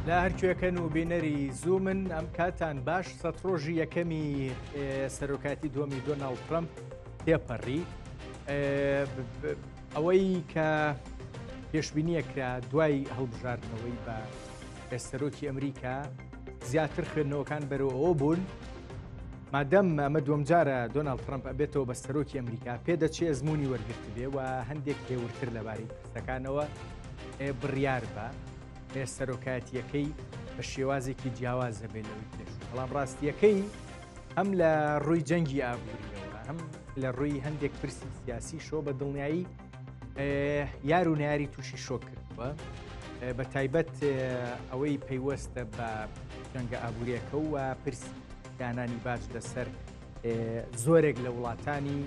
لە هەرکوێکەن و بینەری زوومن ئەم کاتان باش سە ڕۆژی یەکەمی سەرۆکاتی دووەمی دۆناڵد ترەمپ تێپەڕی ئەوەی کە پێشبینیە کرا دوای هەڵبژاردنەوەی بە سەرۆکی ئەمریکا زیاتر خوێندنەوەکان بەرەو ئەوە بوون مادەم ئەمە دووەمجارە دۆناڵد ترەمپ ئەبێتەوە بە سەرۆکی ئەمریکا پێدەچێ ئەزمموی وەرگرتبێ و هەندێک هێورتر لەبارەی پرسەکانەوە بڕیار بە سەرۆکایەتیەکەی بە شێوازێکی جیاواز دەبێت لەوەی پێش بەڵام ڕاستیەکەی هەم لە ڕووی جەنگی ئابووریەوە هەم لە ڕووی هەندێک پرسی سیاسی شۆ بە دڵنیایی یار و ناری تووشی شۆک کردووە بە تایبەت ئەوەی پەیوەستە بە جەنگە ئابووریەکە و پرسی دانانی باج لەسەر زۆرێک لە وڵاتانی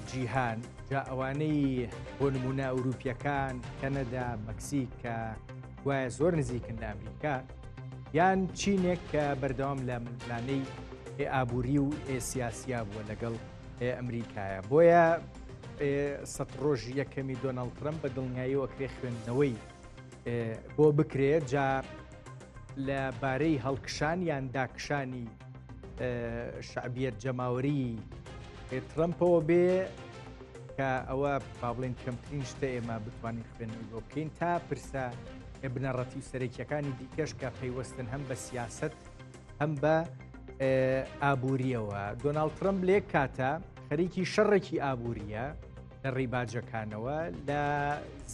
جیهان جا ئەوانەی بۆ نمونە ئەوروپیەکان کەنەدا مەکسیک کە گوایە زۆر نزیکن لە ئەمریکا یان چینێک کە بەردەوام لە ململانەی ئابووری و سیاسیا بووە لەگەڵ ئەمریکایە بۆیە سە ڕۆژی یەکەمی دۆناڵد ترەمپ بە دڵنیاییەوە کرێ خوێندنەوەی بۆ بکرێت جا لە بارەی هەڵکشان یان داکشانی شعبیەت جەماوەری ترەمپەوە بێ کە ئەوە با بڵێن کەمترین شتە ئێمە بتوانین خوێندنەوەی بۆ بکەین تا پرسە بنەڕەتی و سەرەکیەکانی دیکەش کە پەیوەستن هەم بە سیاست هەم بە ئابووریەوە دۆناڵد ترەمپ لێک کاتە خەریکی شەڕێکی ئابووریە لە ڕیباجەکانەوە لە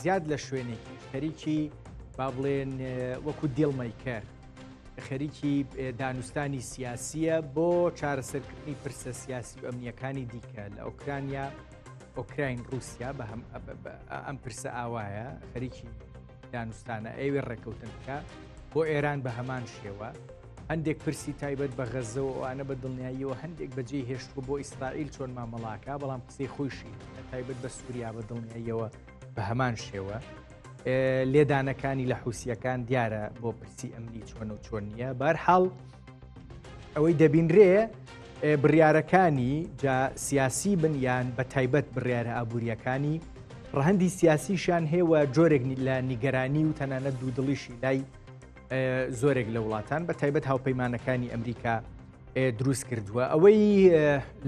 زیاد لە شوێنێکی خەریکی با بڵێن وەکو دیڵمەیکەر خەریکی دانوستانی سیاسیە بۆ چارەسەرکردنی پرسە سیاسی و ئەمنیەکانی دیکە لە ئۆکرانیا ئۆکراین رووسیا بە هەم ئەم پرسە ئاوایە خەریکی دانوستانە ئەوێ ڕێککەوتن بکە بۆ ئێران بە هەمان شێوە هەندێک پرسی تایبەت بە غەزە و ئەوانە بە دڵنیاییەوە هەندێک بەجێی هێشتووە بۆ ئیسرائیل چۆن مامەڵاکە بەڵام قسەی خۆیشی تایبەت بە سووریا بە دڵنیاییەوە بە هەمان شێوە لێدانەکانی لە حوسیەکان دیارە بۆ پرسی ئەمنی چۆن و چۆن نییە بارحاڵ ئەوەی دەبینرێ بڕیارەکانی جا سیاسی بن یان بە تایبەت بڕیارە ئابوووریەکانی ڕەهەندی سیاسیشان هەیە و جۆرێک لە نیگەرانی و تەنانەت دوودڵیشی لای زۆرێک لە وڵاتان بە تایبەت هاوپەیمانەکانی ئەمریکا دروست کردووە ئەوەی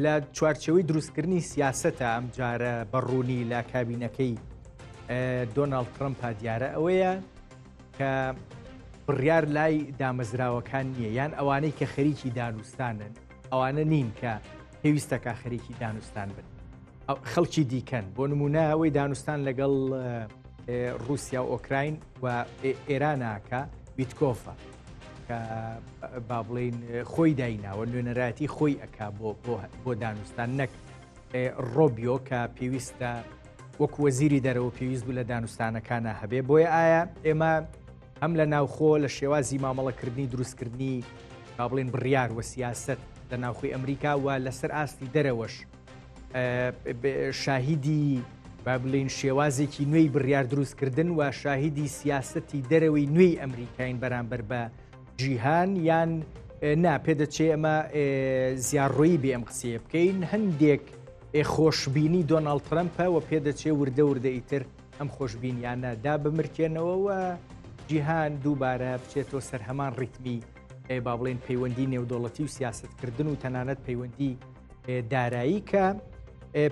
لە چوارچەوەی دروستکردنی سیاستە ئەم جارە بەڕوونی لە کابینەکەی دۆناڵد ترەمپ دیارە ئەوەیە کە بڕیار لای دامەزراوەکان نییە یان ئەوانەی کە خەریکی دانوستانن ئەوانە نین کە پێویستەکە خەریکی دانوستان بن خەڵکی دیکەن بۆ نمونە ئەوەی دانوستان لەگەڵ رووسیا و ئۆکراین و ئێراناکە ویتکۆفە کە با بڵین خۆی دایناوە نوێنەرایەتی خۆی ئەک بۆ بۆ دانوستان نەک ڕۆبیۆ کە پێویستە وەکو وەزیری دەرەوە پێویست بوو لە دانوستانەکانە هەبێ بۆیە ئایا ئێمە هەم لە ناوخۆ لە شێوازی مامەڵەکردنی دروستکردنی با بڵێن بڕیار و سیاست لە ناوخۆی ئەمریکا و لەسەر ئاستی دەرەوەش شاهیدی با بڵین شێوازێکی نوێی بڕیار دروستکردن و شاهیدی سیاستی دەرەوەی نوێی ئەمریکاین بەرامبەر بە جیهان یان نا پێدەچێ ئەمە زیاڕۆیی بێ ئەم قسەیە بکەین هەندێک خۆشببینی دۆناڵد ترەمپە و پێدەچێ وردە وردە ئیتر ئەم خۆشببینیانە دا بمرکێنەوە و جیهان دووبارە بچێتەوە سەر هەمان ڕیتمی با بڵێن پەیوەندی نێودەوڵەتی و سیاستکردن و تەنانەت پەیوەندی دارایی کە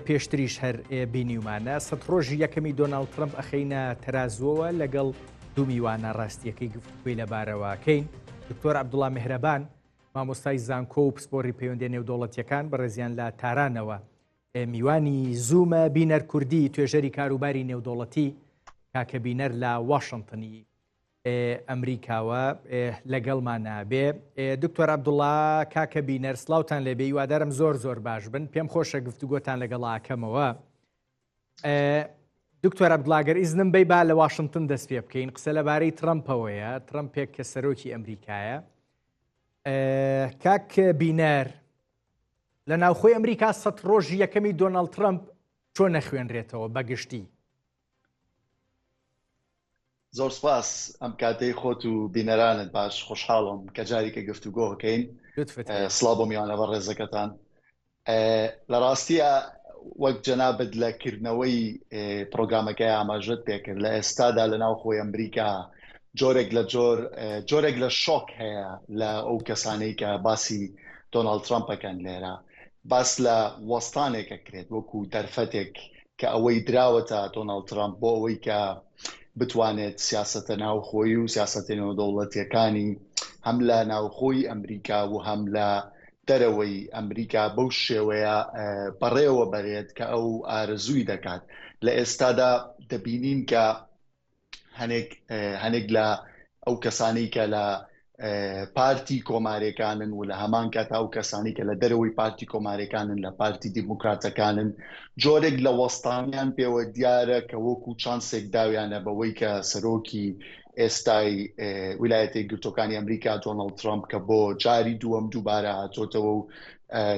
پێشتریش هەر بینیومانە سە ڕۆژی یەکەمی دۆناڵد ترمپ ئەخینە تەرازوەوە لەگەڵ دوو میوانە ڕاستیەکەی گفتوگۆی لەبارەوەکەین دکتۆر عەبدوڵا مهرەبان مامۆستای زانکۆ و پسپۆری پەیوەندیە نێودەوڵەتیەکان بەڕێزیان لە تارانەوە میوانی زوومە بینەر کوردی توێژەری کاروباری نێودەوڵەتی کاکە بینەر لە واشنتنی ئەمریکاوە لەگەڵمان نابێ دکتۆر عەبدوڵا کاکە بینەر سلااوان لێبێ هیوادارم زۆر زۆر باش بن پێم خۆشە گفتوگۆتان لەگەڵاکەمەوە دکتۆر عەبدوڵا گەر ئیزنم بەی با لە واشنتن دەست پێ بکەین قسە لەبارەی ترەمپەوەیە ترەمپێک کە سەرۆکی ئەمریکایە کاک بینەر لە ناوخۆی ئەمریکا سە ڕۆژی یەکەمی دۆناڵد ترەمپ چۆن نەخوێنرێتەوە بەگشتی؟ زۆر سپاس ئەم کاتەی خۆت و بینەرانت باش خۆشحاڵم کە جاریکە گفتوگۆ بکەین سڵاو بۆ میوانە بەڕێزەکەتان لە ڕاستیە وەک جەنابت لە کردنەوەی پرۆگرامەکەی ئاماژەت پێکرد لە ئێستادا لە ناوخۆی ئەمریکا جۆرێک لە جۆر جۆرێک لە شۆک هەیە لە ئەو کەسانەی کە باسی دۆناڵد ترامپەکەن لێرە باس لە وەستانێک ئەکرێت وەکو دەرفەتێک کە ئەوەی دراوەتە دۆناڵد ترامپ بۆ ئەوەی کە بتوانێت سیاسەتە ناوخۆیی و سیاسەتە نێودەوڵەتیەکانی هەم لە ناوخۆی ئەمریکا و هەم لە دەرەوەی ئەمریکا بەو شێوەیە بەڕێوە بەرێت کە ئەو ئارەزووی دەکات. لە ئێستادا دەبینین کە هەنێک هەنێک لە ئەو کەسانەی کە لە پارتی کۆمارەکانن و لە هەمان کات ئەو کەسانی کە لە دەرەوەی پارتی کۆمارەکانن لە پارتی دیموکراتەکانن جۆرێک لە وەستانیان پێوە دیارە کە وەکو چانسێک داویانە بەوەی کە سەرۆکی ئێستای ویلایەتە یەکگرتووەکانی ئەمریکا دۆناڵد ترامپ کە بۆ جاری دووەم دووبارە هاتۆتەوە و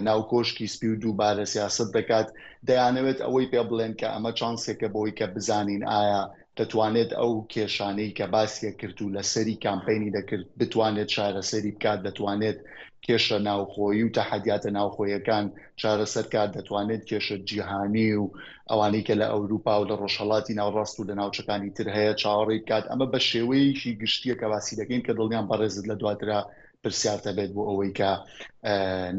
ناو کۆشکی سپی و دووبارە سیاسەت دەکات، دەیانەوێت ئەوەی پێ بڵێن کە ئەمە چانسێکە بۆی کە بزانین ئایا دەتوانێت ئەو کێشانەی کە باسی کرد و لەسەری کامپەینی دەکرد بتوانێت چارەسەری بکات، دەتوانێت کێشە ناوخۆیی و تەحەدیاتە ناوخۆیەکان چارەسەر کات، دەتوانێت کێشە جیهانی و ئەوانەی کە لە ئەوروپا و لە ڕۆژهەڵاتی ناوەڕاست و لە ناوچەکانی تر هەیە چاوەڕێی بکات. ئەمە بە شێوەیەکی گشتییە کە باسی دەکەین کە دڵنیام بەڕێزت لە دواترا پرسیارت هەبێت بۆ ئەوەی کە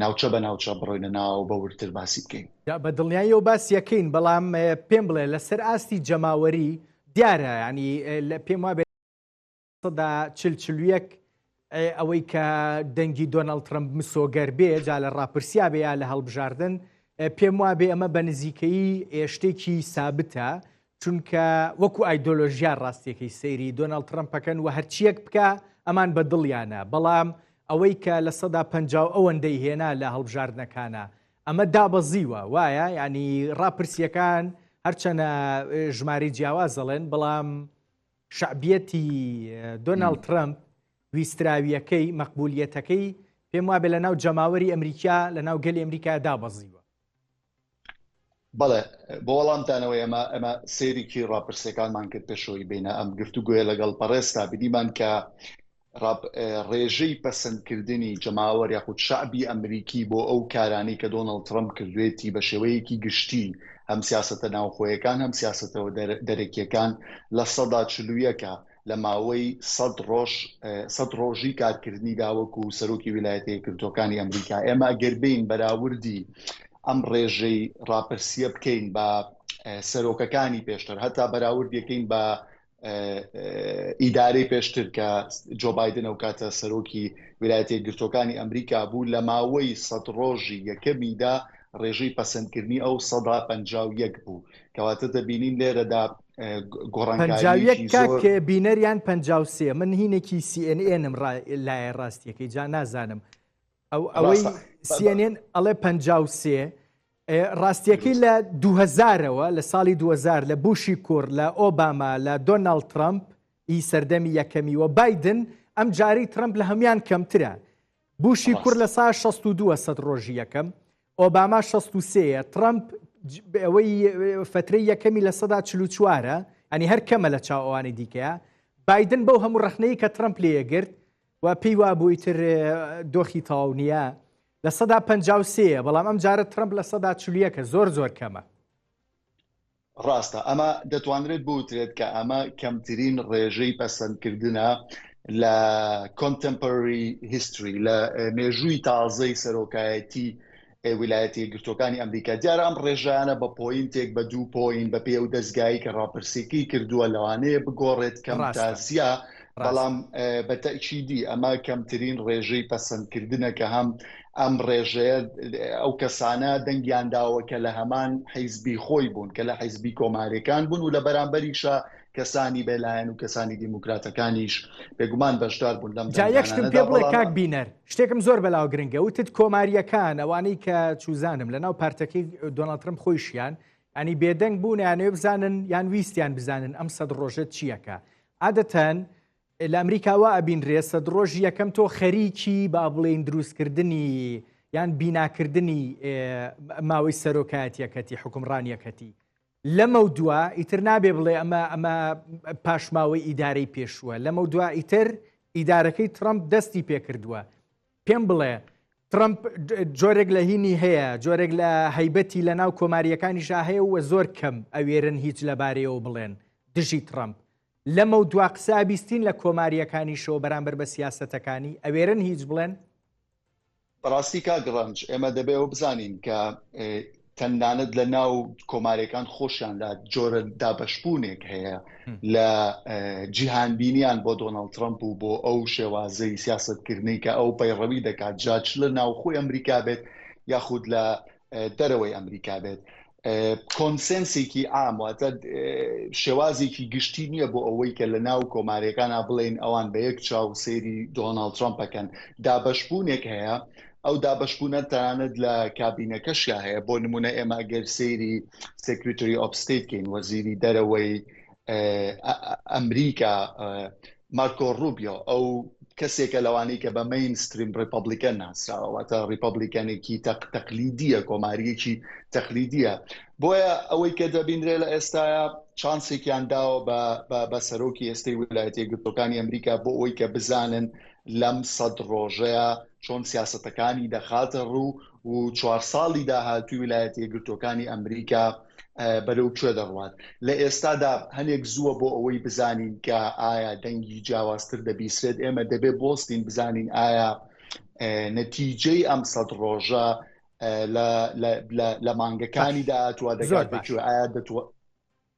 ناوچە بە ناوچە بڕۆینە ناوە و بە وردتر باسی بکەین. جا بە دڵنیاییەوە باسی ئەکەین، بەڵام پێم بڵێ لەسەر ئاستی جەماوەری دیارە یانی پێم وابێ 40% 41 ئەوەی کە دەنگی دۆناڵد ترەمپ مسۆگەر بێ جا لە ڕاپرسیا بێ یا لە هەڵبژاردن پێم وابێ ئەمە بە نزیکەیی شتێکی سابتە چونکە وەکو ئایدۆلۆژیا ڕاستیەکەی سەیری دۆناڵد ترەمپەکەن و هەرچیەک بکە ئەمان بە دڵیانە بەڵام ئەوەی کە 50% ئەوەندەی هێنا لە هەڵبژاردنەکانە ئەمە دابەزیوە وایە ینی ڕاپرسیەکان هەرچەنە ژمارەی جیاواز دەڵێن بەڵام شەعبیەتی دۆناڵد ترەمپ ویستراویەکەی مەقبولیەتەکەی پێم وابێ لە ناو جەماوەری ئەمریکا لە ناو گەلی ئەمریکا دابەزیوە. بەڵێ بۆ وەڵامدانەوەی ئەمە ئەمە سەیرێکی ڕاپرسیەکانمان کرد پێشەوەی بینە ئەم گفتوگۆیە لەگەڵ بەڕێزتا بینیمان کە ڕێژەی پەسەندکردنی جەماوەر یاخود شەعبی ئەمریکی بۆ ئەو کارانەی کە دۆناڵد ترەمپ کردوێتی بە شێوەیەکی گشتی هەم سیاسەتە ناوخۆیەکان هەم سیاسەتەوە دەرەکیەکان 41% ە لە ماوەی 100 ڕۆژ 100 ڕۆژی کارکردنیدا وەکو سەرۆکی ویلایەتە یەکگرتووەکانی ئەمریکا. ئێمە ئەگەر بێین بەراوردی ئەم ڕێژەی ڕاپرسیە بکەین بە سەرۆکەکانی پێشتر هەتا بەراوردیەکەین بە ئیدارەی پێشتر کە جۆ بایدن ئەو کاتە سەرۆکی ویلایەتە یەکگرتووەکانی ئەمریکا بوو لە ماوەی سەد ڕۆژی یەکەمیدا ڕێژەی پەسەندکردنی ئەو 51% بوو کەواتە دەبینین لێرەدا گۆڕانکارییەکی زۆر کاک بینەریان 53 من هینێکی CNN-م لایە ڕاستیەکەی جا نازانم ئەو ئەوەی CNN ئەڵێ 53 ڕاستیەکەی لە دوهەزارەوە لە ساڵی 2000 لە بوشی کوڕ لە ئۆباما لە دۆناڵد ترەمپ ی سەردەمی یەکەمی و بایدن ئەم جارەی ترەمپ لە هەموان کەمترە بوشی کوڕ لە سا 62 سەد ڕۆژی یەکەم ئۆباما 63 ترەمپ ئەوەی فترەی یەکەمی لە سەدا 44 ئەنی هەر کەمە لە چاو ئەوانی دیکەیە بایدن بەو هەموو ڕەخنەی کە ترەمپ لێگرت و پێی وابوو ئیتر دۆخی تەواو نییە 53% یە بەڵام ئەم جارە ترەمپ 41% ە زۆر زۆر کەمە. ڕاستە ئەمە دەتوانرێت بوترێت کە ئەمە کەمترین ڕێژەی پەسەندکردنە لە contemporary history لە مێژووی تازەی سەرۆکایەتی ویلایەتە یەکگرتووەکانی ئەمریکا. دیارە ئەم ڕێژانە بە point ێک بە دوو point بە پێی ئەو دەزگایەی کە ڕاپرسیەکەی کردووە لەوانەیە بگۆڕێت کەم تا زیا، بەڵام بە تەئکیدی ئەمە کەمترین ڕێژەی پەسەندکردنە کە هەم ئەم ڕێژەیە ئەو کەسانە دەنگیان داوە کە لە هەمان حیزبی خۆی بوون کە لە حیزبی کۆماریەکان بوون و لە بەرامبەریشا کەسانی بێلایەن و کەسانی دیموکراتەکانیش بێگومان بەشدار بوون لەم جا یەک شتم پێ بڵێ کاک بینەر شتێکم زۆر بەلاوە گرنگە وتت کۆمارییەکان ئەوانەی کە چوزانم لەناو پارتەکەی دۆناڵد ترەمپ خۆیشیان ینی بێدەنگ بوون یانەوێ بزانن یان ویستیان بزانن ئەم سەد ڕۆژە چییەکە عادەتەن لە ئەمریکا وا ئەبینرێ سەد ڕۆژی یەکەم تۆ خەریکی با بڵێین دروستکردنی یان بیناکردنی ماوەی سەرۆکایەتیەکەتی حکومڕانیەکەتی لەمەودوا ئیتر نابێ بڵێ ئەمە ئەمە پاشماوەی ئیدارەی پێشووە لەمەودوا ئیتر ئیدارەکەی ترەمپ دەستی پێکردووە پێم بڵێ ترەمپ جۆرێک لە هینی هەیە جۆرێک لە هەیبەتی لە ناو کۆماریەکانیشا هەیە و زۆر کەم ئەوێرن هیچ لەبارەیەوە بڵێن دژی ترەمپ. لەمەو دوا قسە ئەبیستین لە کۆمارییەکانیشەوە بەرامبەر بە سیاسەتەکانی؟ ئەوێرن هیچ بڵێن؟ بەڕاستی کاک ڕەنج ئێمە دەبێ ئەوە بزانین کە تەنانەت لە ناو کۆماریەکان خۆشیاندا جۆرە دابەشبوونێک هەیە لە جیهانبینیان بۆ دۆناڵد ترەمپ و بۆ ئەو شێوازەی سیاسەتکردنەی کە ئەو پەیڕەوی دەکات جا چ لە ناوخۆی ئەمریکا بێت یاخود لە دەرەوەی ئەمریکا بێت. کۆنسێنسێکی عام واتە شێوازێکی گشتی نییە بۆ ئەوەی کە لە ناو کۆماریەکانە بڵێن ئەوان بە یەک چاو سەیری دۆناڵد ترەمپ ئەکەن. دابەشبوونێک هەیە، ئەو دابەشبوونە تەنانەت لە کابینەکەشیا هەیە. بۆ نمونە ئێمە ئەگەر سەیری Secretary of State کەین، وەزیری دەرەوەی ئەمریکا مارکۆ ڕوبیۆ، ئەو کەسێکە لەوانەی کە بە mainstream Republican ناسراوە، واتە ڕیپەبلیکەنێکی تەقلیدیە، کۆماریەکی تەقلیدیە. بۆیە ئەوەی کە دەبینرێ لە ئێستایا چانسێکیان داوە بە سەرۆکی ئێستەی ویلایەتە یەکگرتووەکانی ئەمریکا بۆ ئەوەی کە بزانن لەم سەد ڕۆژەیە چۆن سیاسەتەکانی دەخاتە ڕوو و چوار ساڵی داهاتووی ویلایەتە یەکگرتووەکانی ئەمریکا بەرەو کوێ دەڕوات. لە ئێستادا هەنێک زووە بۆ ئەوەی بزانین کە ئایا دەنگی جیاوازتر دەبیسرێت، ئێمە دەبێ بۆستین بزانین ئایا نەتیجەی ئەم سەد ڕۆژە لە مانگەکانی داهاتووە دەگات بە کوێ، ئایا دەتوانێت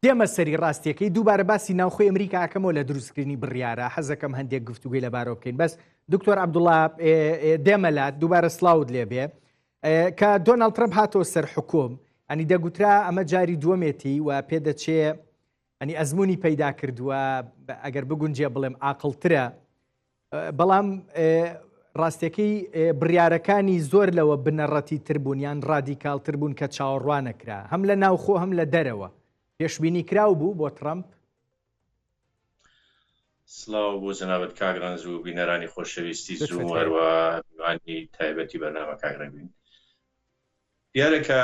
دێمە سەری ڕاستیەکەی دووبارە باسی ناوخۆی ئەمریکا ئەکەمەوە لە دروستکردنی بڕیارە حەزەکەم هەندێک گفتوگوی لەبارەوە بکەین بەس دکتۆر عەبدوڵا دێمە لات دووبارە سڵاوت لێبێ کە دۆناڵد ترەمپ هاتەوە سەر حکوم ئەنی دەگوترا ئەمە جاری دووەمێتی و پێدەچێ ئەنی ئەزمموی پەیدا کردووە ئەگەر بگونجێ بڵێم ئاقلترە بەڵام ڕاستیەکەی بڕیارەکانی زۆر لەوە بنەڕەتی تر بوون یان ڕادیکاڵتر بوون کە چاوەڕوانەکرا هەم لە ناوخۆ هەم لە دەرەوە پێشبینی کراو بوو بۆ ترەمپ. سڵاو بۆ جەنابت کاک ڕەنج و بینەرانی خۆشەویستی زووم و هەروە میوانی تایبەتی بەرنامە کاک ڕێبین. دیارە کە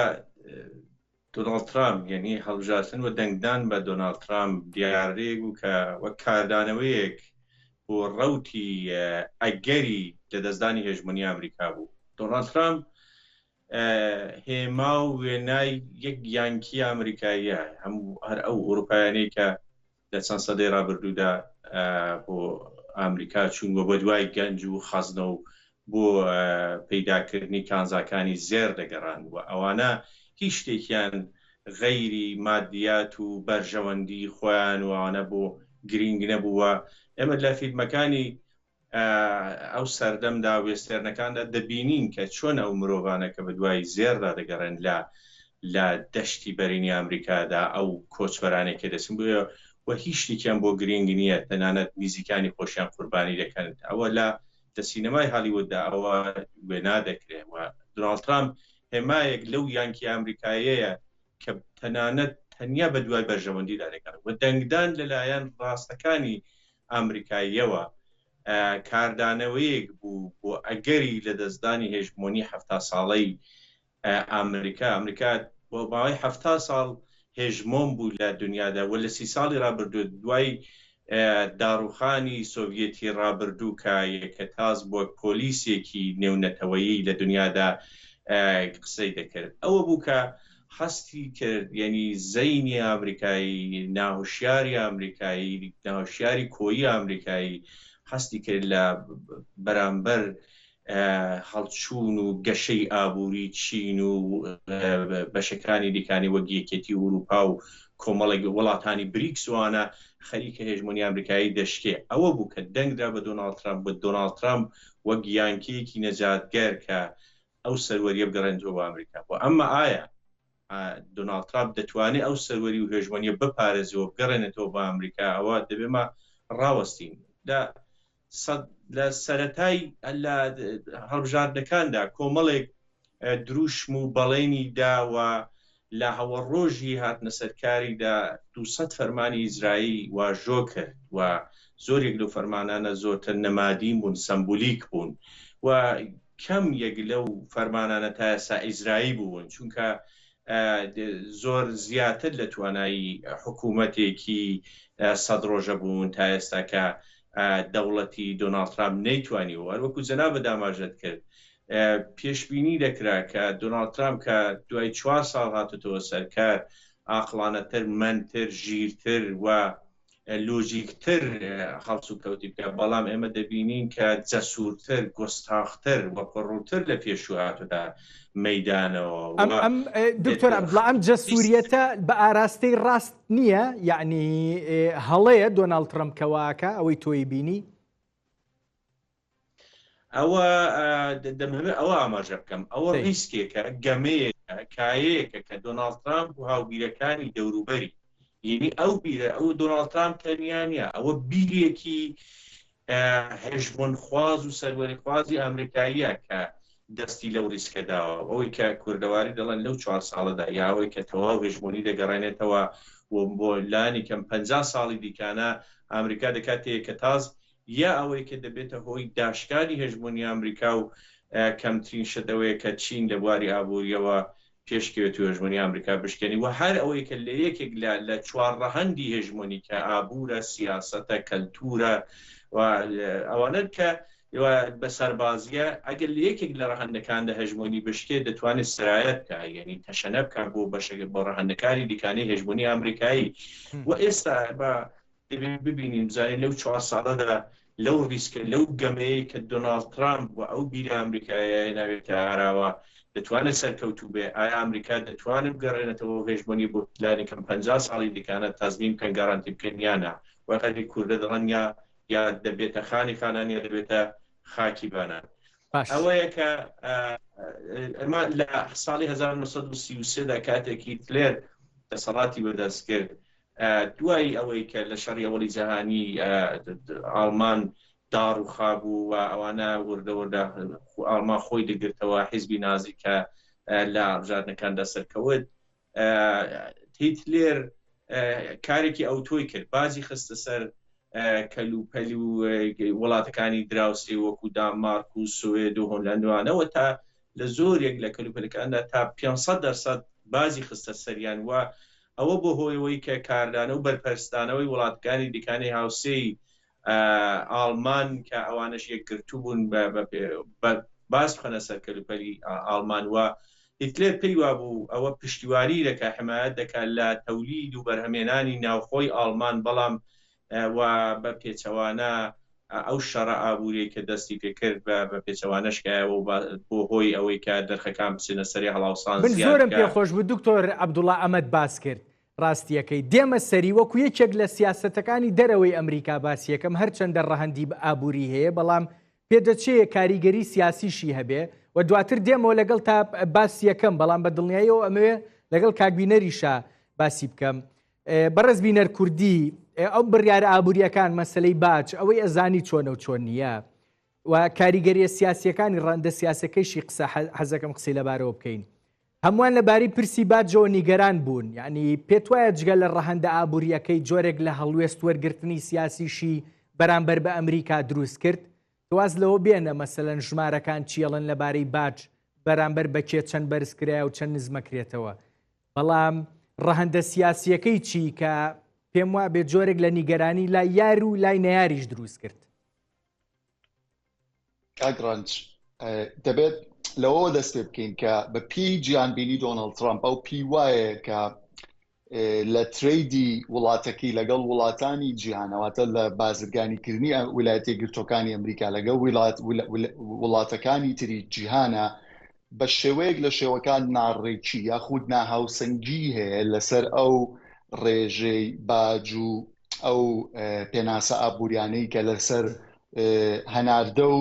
دۆناڵد ترامپ یعنی هەڵبژارتن و دەنگدان بە دۆناڵد ترامپ دیاردەیەک بوو کە وەک کاردانەوەیەک بۆ ڕەوتی ئەگەری لەدەستدانی هێژمۆنی ئەمریکا بوو. دۆناڵد ترامپ هێما و وێنای یەک یانکی ئەمریکاییە، هەموو هەر ئەو ئەوروپایانەی کە لە چەند سەدەی ڕابردوودا بۆ ئامریکا چوون و بەدوای گەنج و خەزنە و بۆ پەیداکردنی کانزاکانی زێڕ دەگەڕان و ئەوانە هیچ شتێکیان غەیری مادیات و بەرژەوەندی خۆیان و ئەوانە بۆ گرینگ نەبوو و ئێمە لە فیلمەکانی ئەو سەردەمدا وێستێرنەکاندا دەبینین کە چۆن ئەو مرۆڤانە کە بەدوای زێڕدا دەگەڕێن لە لە دەشتی بەرینی ئامریکادا ئەو کۆچبەرانەی کە دەچن بۆیە و هیچ شتێکیان بۆ گرینگ نییە تەنانەت نیزیکانی خۆشیان قوربانی دەکەن ئەوە لە لە سینەمای هالیووددا ئەوە وێنا دەکرێ و دۆناڵد ترامپ هێمایەک لەو یانکی ئامریکایەیە کە تەنانەت تەنیا بە دوای بەرژەوەندیدا دەگەڕێ و دەنگدان لەلایەن ڕاستەکانی ئامریکاییەوە کاردانەوەیەک بوو بۆ ئەگەری لەدەستدانی هێژمۆنی 70 ساڵەی ئامریکا. ئامریکا بۆ ماوەی 70 ساڵ هێژمۆن بوو لە دنیادا و لە سی ساڵی ڕابردوو دوای داڕوخانی سۆڤیەتی ڕابردوو کە یەکەتاز بووە پۆلیسێکی نێونەتەوەیی لە دنیادا قسەی دەکرد ئەوە بوو کە هەستی کرد یەنی زەینی ئامریکایی، ناهوشیاری ئامریکایی، ناهوشیاری کۆیی ئامریکایی هەستی کرد لە بەرامبەر هەڵچوون و گەشەی ئابووری چین و بەشەکانی دیکانی وەک یەکێتی ئورووپا و کۆمەڵێک وڵاتانی بریکس وانە خەریکە هێژمۆنی ئامریکایی دەشکێ. ئەوە بوو کە دەنگدرا بە دۆناڵد ترامپ و دۆناڵد ترامپ وەک یانکییەکی نەجاتگەر کە ئەو سەروەریە بگەڕێنێتەوە بۆ ئەمریکا بۆ ئەمە ئایا دۆناڵد ترامپ دەتوانێت ئەو سەروەری و هێژمۆنیە بپارێزێ و بگەڕێنێتەوە بۆ ئەمریکا ئەوە دەبێ مە ڕاوەستین لە لە سەرەتای لە هەڵبژاردنەکاندا کۆمەڵێک دروشم و بەڵێنی داوە لە هەوە ڕۆژی هاتنە سەرکاریدا 200 فەرمانی ئیجرایی واژۆ کرد و زۆرێک لەو فەرمانانە زۆرتر نەمادین بوون، سەمبولیک بوون و کەم یەک لەو فەرمانانە تا ئێستا ئیجرایی بوون، چونکە زۆر زیاتر لە توانایی حکوومەتێکی سەد ڕۆژە بوون تا ئێستا کە دەوڵەتی دۆناڵد ترامپ نەیتوانیوە، هەروەکو جەنابت ئاماژەت کرد پێشبینی دەکرا کە دۆناڵد ترامپ کە دوای چوار ساڵ هاتۆتەوە سەر کار، ئاقڵانەتر، مەندتر، ژیرتر و. لۆژیکتر هەڵسوکەوتی بکە، بەڵام ئێمە دەبینین کە جەسوورتر، گۆستاختر و پڕووتر لە پێشوو هاتۆتە مەیدانەوە و ئەم دکتۆر عەبدوڵا ئەم جەسووریەتە بە ئاراستەی ڕاست نییە؟ یەعنی هەڵەیە دۆناڵد ترەمپ کە واکا ئەوەی تۆی بینی؟ ئەوە دەمهەوێت ئەوە ئاماژە بکەم ئەوە ڕیسکێکە گەمەیەکە کایەیەکە کە دۆناڵد ترامپ و هاوبیرەکانی دەوروبەری یعنی ئەو بیرە ئەو دۆناڵد ترامپ تەنیا نییە ئەوە بیرێکی هێژمۆنخواز و سەروەریخوازی ئەمریکاییە کە دەستی لەو ریسکە داوە ئەوەی کە کوردەواری دەڵێن لەو چوار ساڵەدا یا ئەوەی کە تەواو هێژمۆنی دەگەڕێنێتەوە و بۆ لانی کەم 50 ساڵی دیکانە ئەمریکا دەکاتە یەکەتاز یا ئەوەی کە دەبێتە هۆی داشکانی هەژموونی ئامریکا و کەمترین شت ئەوەیە کە چین لە بواری ئابوورییەوە پێشکەوێت و هەژموونی ئامریکا بشکێنی و هەر ئەوەی کە لە یەکێک لە لە چوار ڕەهەندی هەژموونی کە ئابوورە، سیاسەتە، کەلتوورە و ئەوانەن کە بە سەربازییە ئەگەر لە یەکێک لە ڕەهەندەکاندا هەژموونی بشکێت دەتوانێت سرایەت بکا یعنی تەشەنە بکا بۆ بەشێک بۆ ڕەهەندەکانی دیکانەی هەژموونی ئامریکایی و ئێستا بە دەبێت ببینین بزانین لەو چوار ساڵەدا لەو ڕیسکە، لەو گەمەیەی کە دۆناڵد ترامپ و ئەو بیرە ئەمریکاییە هێناوێتە ئاراوە دەتوانێت سەرکەوتوو بێت؟ ئایا ئەمریکا دەتوانێت بگەڕێنێتەوە ئەو هێژمۆنیە بۆ لانی کەم 50 ساڵی دیکانە تەزمین بکەن، گەرەنتی بکەن یا نا؟ وەک هەندێک کوردە دەڵێن یا یا دەبێتە خانی خانان یا دەبێتە خاکی بانان. باش. ئەوەیە کە ئەمە لە ساڵی 1933 دا کاتێک هیتلێر دەسەڵاتی بەدەست کرد دوای ئەوەی کە لە شەڕی ئەوەڵی جەهانی ئاڵمان داڕووخابوو و ئەوانە وردە وردە ئاڵمان خۆی دەگرتەوە، حیزبی نازی کە لە هەڵبژاردنەکاندا سەرکەوت، هیتلێر کارێکی ئەوتۆی کرد، باجی خستە سەر کەلوپەل و وڵاتەکانی دراوسێ وەکوو دانمارک و سوئد و هۆلەند و ئەوانەوە تا لە زۆرێک لە کەلوپەلەکاندا تا 500 دەرسەد باجی خستە سەریان و ئەوە بۆ هۆی ئەوەی کە کاردانە و بەرپەرچدانەوەی وڵاتەکانی دیکانەی هاوسێی ئاڵمان کە ئەوانەش یەکگرتوو بوون بە باز بخەنە سەر کەلوپەلی ئاڵمان و هیتلێر پێی وابوو ئەوە پشتیوانی دەکا حمایەت دەکا لە تەولید و بەرهەمێنانی ناوخۆی ئاڵمان بەڵام و بە پێچەوانە ئەو شەڕە ئابووریەی کە دەستی پێ کرد بە بە پێچەوانە شکایەوە و بۆ هۆی ئەوەی کە نرخەکان بچنە سەرێ هەڵاوسان من زیاد زۆرم بکا. پێ خۆش بوو دکتۆر عەبدوڵا ئەمەت باس کرد ڕاستیەکەی دێمە سەری وەکو یەکێک لە سیاسەتەکانی دەرەوەی ئەمریکا باسیەکەم هەرچەندە ڕەهەندی ئابووری هەیە بەڵام پێدەچێ کاریگەری سیاسیشی هەبێ و دواتر دێمەوە لەگەڵ تا باسیەکەم بەڵام بە دڵنیاییەوە ئەمەوێ لەگەڵ کاک بینەریشا باسی بکەم بەڕێز بینەر کوردی ئەو بڕیارە ئابووریەکان مەسلەی باج ئەوەی ئەزانی چۆنە و چۆن نییە و کاریگەریە سیاسیەکانی ڕەندە سیاسەکەیشی قسە حەزەکەم قسەی لەبارەوە بکەین هەمووان لەبارەی پرسی باجەوە نیگەران بوون یعنی پێت وایە جگە لە ڕەهەندە ئابووریەکەی جۆرێک لە هەڵوێست وەرگرتنی سیاسیشی بەرامبەر بە ئەمریکا دروست کرد واز لەوە بێنە مەسەلەن ژمارەکان چیەڵن لەبارەی باج بەرامبەر بە کێ چەند بەرز کرایە و چەند نزمەکرێتەوە بەڵام ڕەهەندە سیاسیەکەی چی کە پێم وابێ جۆرێک لە نیگەرانی لای یار و لای نەیاریش دروست کرد؟ کاک ڕەنج دەبێت لەوەوە دەست پێ بکەین کە بە پێی جیهانبینی دۆناڵد ترامپ ئەو پێی وایە کە لە ترەیدی وڵاتەکەی لەگەڵ وڵاتانی جیهانەواتە لە بازرگانیکردنی ویلایەتە یەکگرتووەکانی ئەمریکا لەگەڵ وڵاتەکانی تری جیهانە بە شێوەیەک لە شێوەکان ناڕێکی یاخود ناهاوسەنگی هەیە لەسەر ئەو ڕێژەی باج و ئەو پێناسە ئابووریانەی کە لەسەر هەناردە و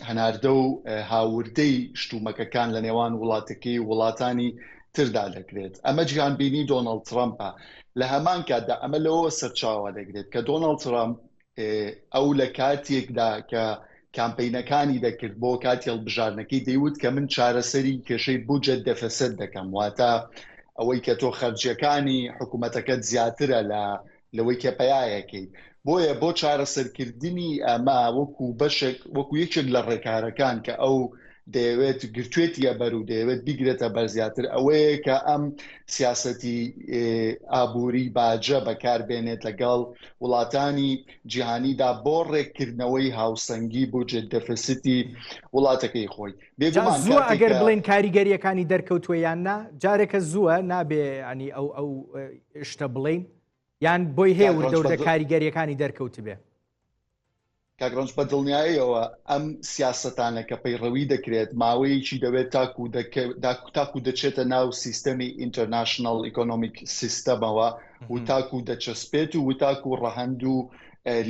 هەناردە و هاوردەی شتومەکەکان لە نێوان وڵاتەکەی و وڵاتانی تردا دەکرێت. ئەمە جیهانبینی دۆناڵد ترەمپە. لە هەمان کاتدا ئەمە لەوەوە سەرچاوە دەگرێت کە دۆناڵد ترەمپ ئەو لە کاتێکدا کە کامپەینەکانی دەکرد بۆ کاتی هەڵبژاردنەکەی دەیوت کە من چارەسەری کێشەی بودجە دەفەسەت دەکەم واتە ئەوەی کە تۆ خەرجیەکانی حکوومەتەکەت زیاترە لە لەوەی کە پەیایەکەیت بۆیە بۆ چارەسەرکردنی ئەمە وەکو بەشێک وەکو یەکێک لە ڕێکارەکان کە ئەو دەیەوێت گرتوێتیە بەر و دەیەوێت بیگرێتە بەر زیاتر ئەوەیە کە ئەم سیاسەتی ئابووری باجە بەکاربێنێت لەگەڵ وڵاتانی جیهانیدا بۆ ڕێککردنەوەی هاوسەنگی بودجە دەفسیتی وڵاتەکەی خۆی. بێگومان زووە ئەگەر بڵێن کاریگەریەکانی دەرکەوتووە یان نا جارێکە زووە نابێ ینی ئەو ئەو شتە بڵین. یان بۆی هەیە وردە وردە کاریگەریەکانی دەرکەوتبێ؟ کاک ڕەنج بە دڵنیاییەوە ئەم سیاسەتانە کە پەیڕەوی دەکرێت ماوەیەکی دەوێت تاکو تاکو دەچێتە ناو سیستەمی international economic system ەوە و تاکو دەچەسپێت و تاکو ڕەهەند و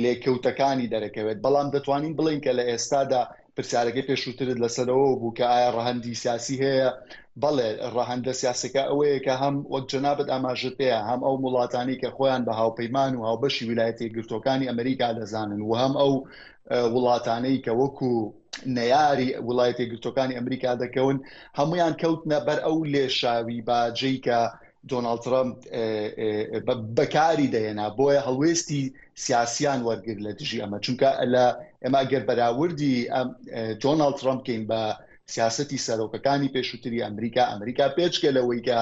لێکەوتەکانی دەرەکەوێت بەڵام دەتوانین بڵێین کە لە ئێستادا پرسیارەکەی پێشووترت لەسەرەوە بوو کە ئایا ڕەهەندی سیاسی هەیە؟ بەڵێ، ڕەهەندە سیاسەکە ئەوەیە کە هەم وەک جەنابت ئاماژەت پێیا هەم ئەو وڵاتانەی کە خۆیان بە هاوپەیمان و هاوبەشی ویلایەتە یەکگرتووەکانی ئەمریکا دەزانن و هەم ئەو وڵاتانەی کە وەکو نەیاری وڵایەتە یەکگرتووەکانی ئەمریکا دەکەون هەمویان کەوتنە بەر ئەو لێشاوی باجەی کە دۆناڵد ترەمپ بەکاری دەهێنا بۆیە هەڵوێستی سیاسیان وەرگر لە دژی ئەمە چونکە لە ئێمە گەر بەراوردی دۆناڵد ترەمپ کەین بە سیاستی سەرۆکەکانی پێشووتری ئەمریکا ئەمریکا پێچکە لەوەی کە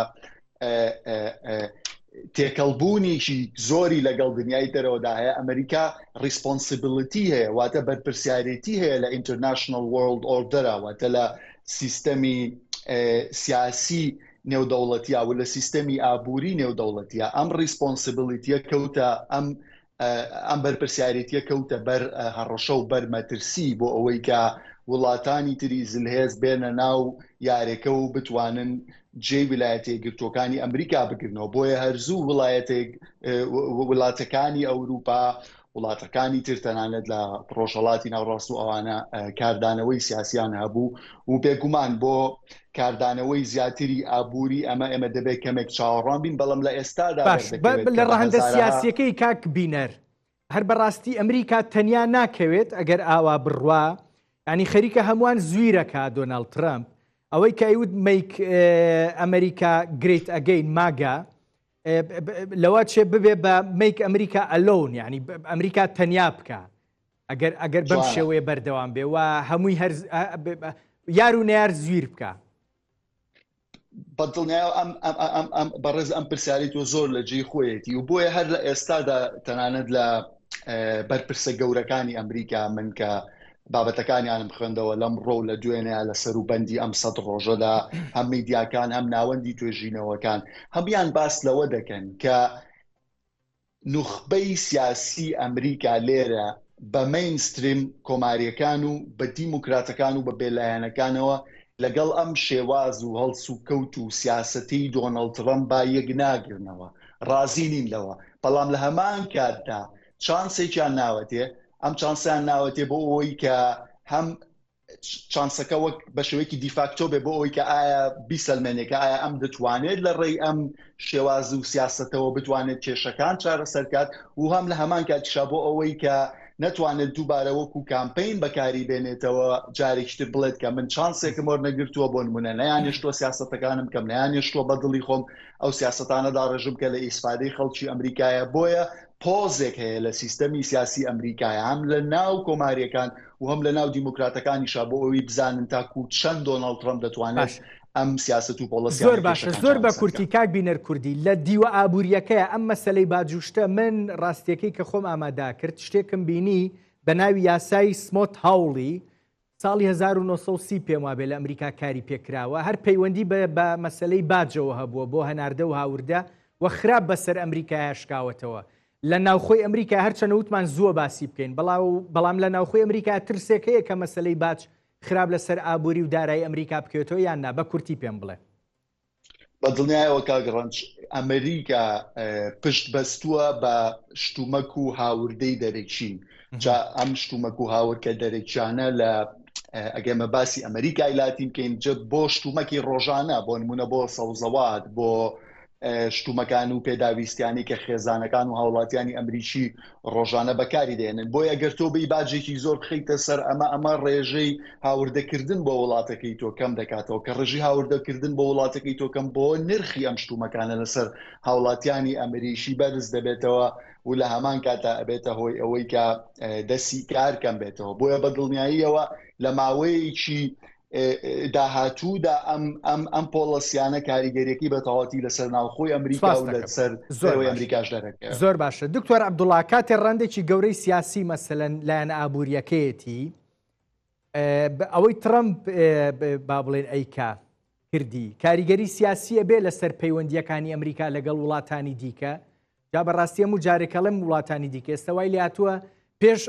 تێکەڵبوونێکی زۆری لەگەڵ دنیای دەرەوەدا هەیە ئەمریکا responsibility هەیە واتە بەرپرسیارێتی هەیە لە international world order ە واتە لە سیستەمی سیاسی نێودەوڵەتیا و لە سیستەمی ئابووری نێودەوڵەتیا ئەم responsibility یە کەوتە ئەم ئەم بەرپرسیارێتیە کەوتە بەر هەڕەشە و بەر مەترسی بۆ ئەوەی کە وڵاتانی تری زلهێز بێنە ناو یارێکە و بتوانن جێی ویلایەتە یەکگرتووەکانی ئەمریکا بگرنەوە بۆیە هەرزوو وڵایەتێک وڵاتەکانی ئەوروپا وڵاتەکانی تر تەنانەت لە ڕۆژهەڵاتی ناوڕاست و ئەوانە کاردانەوەی سیاسیان هەبوو و بێگومان بۆ کاردانەوەی زیاتری ئابووری ئەمە ئێمە دەبێت کەمێک چاوەڕوان بین بەڵام لە ئێستادا باش لە ڕەهەندە سیاسیەکەی کاک بینەر هەر بەڕاستی ئەمریکا تەنیا ناکەوێت ئەگەر ئاوا بڕوا ینی خەریکە هەمووان زویرەکە دۆناڵد ترەمپ ئەوەی کە ئەیوت Make America Great Again MAGA لەوە چێ ببێ بە Make America Alone یعنی ئەمریکا تەنیا بکە ئەگەر ئەگەر بەم شێوەیە بەردەوام بێ و هەمووی هەر یار و نەیار زویر بکە. بەدڵنیایەوە ئەم ئەم ئەم ئەم بەڕێز ئەم پرسیاری تۆ زۆر لە جێی خۆیەتی و بۆیە هەر لە ئێستادا تەنانەت لە بەرپرسە گەورەکانی ئەمریکا من کە بابەتەکانیانم خوێندەوە لەمڕۆ و لە دوێنێ لە سەروبەندی ئەم سەد ڕۆژەدا هەم میدیاکان هەم ناوەندی توێژینەوەکان هەموان باس لەوە دەکەن کە نوخبەی سیاسی ئەمریکا لێرە بە mainstream کۆماریەکان و بە دیموکراتەکان و بە بێلایەنەکانەوە لەگەڵ ئەم شێواز و هەڵسوکەوت و سیاسەتەی دۆناڵد ترەمپ با یەک ناگرنەوە ڕازی نین لەوە بەڵام لە هەمان کاتدا چانسێکیان ناوەتێ ئەم چانسیان ناوەتێ بۆ ئەوەی کە هەم چانسەکە وەک بە شێوەیەکی دیفاکتۆ بێ بۆ ئەوەی کە ئایا بیسەلمێنێ کە ئایا ئەم دەتوانێت لە ڕێی ئەم شێواز و سیاسەتەوە بتوانێت کێشەکان چارەسەر کات و هەم لە هەمان کاتیشا بۆ ئەوەی کە نەتوانێت دووبارە وەکو کامپەین بەکاری بێنێتەوە جارێکی تر بڵێت کە من چانسێکم وەرنەگرتووە بۆ نمونە نەیانێشتووە سیاسەتەکانم کەم نەیانێشتووە بە دڵی خۆم ئەو سیاسەتانە داڕێژم کە لە ئیسفادەی خەڵکی ئەمریکایە بۆیە pause ێک هەیە لە سیستەمی سیاسی ئەمریکایە هەم لە ناو کۆماریەکان و هەم لە ناو دیموکراتەکانیشا بۆ ئەوی بزانن تاکو چەند دۆناڵد ترەمپ دەتوانێت ئەم سیاسەت و پۆڵەسیانە زۆر باشە کێشەکان زۆر بە چارەسەر کورتی بکات. کاک بینەر کوردی لە دیوە ئابووریەکەیە ئەم مەسەلەی باج و شتە من ڕاستیەکەی کە خۆم ئامادە کرد شتێکم بینی بە ناوی یاسای سمۆت هاوڵی ساڵی 1930 پێم وابێ لە ئەمریکا کاری پێکراوە هەر پەیوەندی بە بە مەسەلەی باجەوە هەبووە بۆ هەناردە و هاوردە و خراپ بەسەر ئەمریکایە شکاوەتەوە لە ناوخۆی ئەمریکا هەرچەنە وتمان زووە باسی بکەین بەڵام لە ناوخۆی ئەمریکا ترسێک هەیە کە مەسەلەی باج خراپ لەسەر ئابووری و دارایی ئەمریکا بکەوێتەوە یان نا بە کورتی پێم بڵێ. بە دڵنیایەوە کاک ڕەنج ئەمریکا پشت بەستووە بە شتومەک و هاوردەی دەرەکی جا ئەم شتومەک و هاورکە دەرەکیانە لە ئەگەمە باسی ئەمریکای لاتین بکەین جە بۆ شتومەکی ڕۆژانە بۆ نمونە بۆ سەوزەوات بۆ شتومەکان و پێداویستیانەی کە خێزانەکان و هاوڵاتیانی ئەمریکی ڕۆژانە بەکاری دێنن بۆیە گەر تۆ بێی باجێکی زۆر بخەیتە سەر ئەمە ئەمە ڕێژەی هاوردەکردن بۆ وڵاتەکەی تۆ کەم دەکاتەوە کە ڕێژەی هاوردەکردن بۆ وڵاتەکەی تۆ کەم بۆ نرخی ئەم شتومەکانە لەسەر هاوڵاتیانی ئەمریکی بەرز دەبێتەوە و لە هەمان کاتا ئەبێتە هۆی ئەوەی کە دەسی کار کەم بێتەوە بۆیە بە دڵنیاییەوە لە ماوەیەکی داهاتوودا ئەم ئەم ئەم پۆڵەسیانە کاریگەریەکەی بە تەواوەتی لەسەر ناوخۆی ئەمریکا و لەسەر دەرەوەی ئەمریکاش دەرەکەوێت. زۆر باشە دکتۆر عەبدوڵا کاتێ ڕەندێکی گەورەی سیاسی مەسەلەن لایەنە ئابووریەکەیەتی ئەوەی ترەمپ با بڵێن ئەیکا کردی کاریگەری سیاسیە بێ لەسەر پەیوەندیەکانی ئەمریکا لەگەڵ وڵاتانی دیکە. جا بەڕاستی هەموو جارێک ئەڵێم وڵاتانی دیکە ئێستا وای لێهاتووە پێش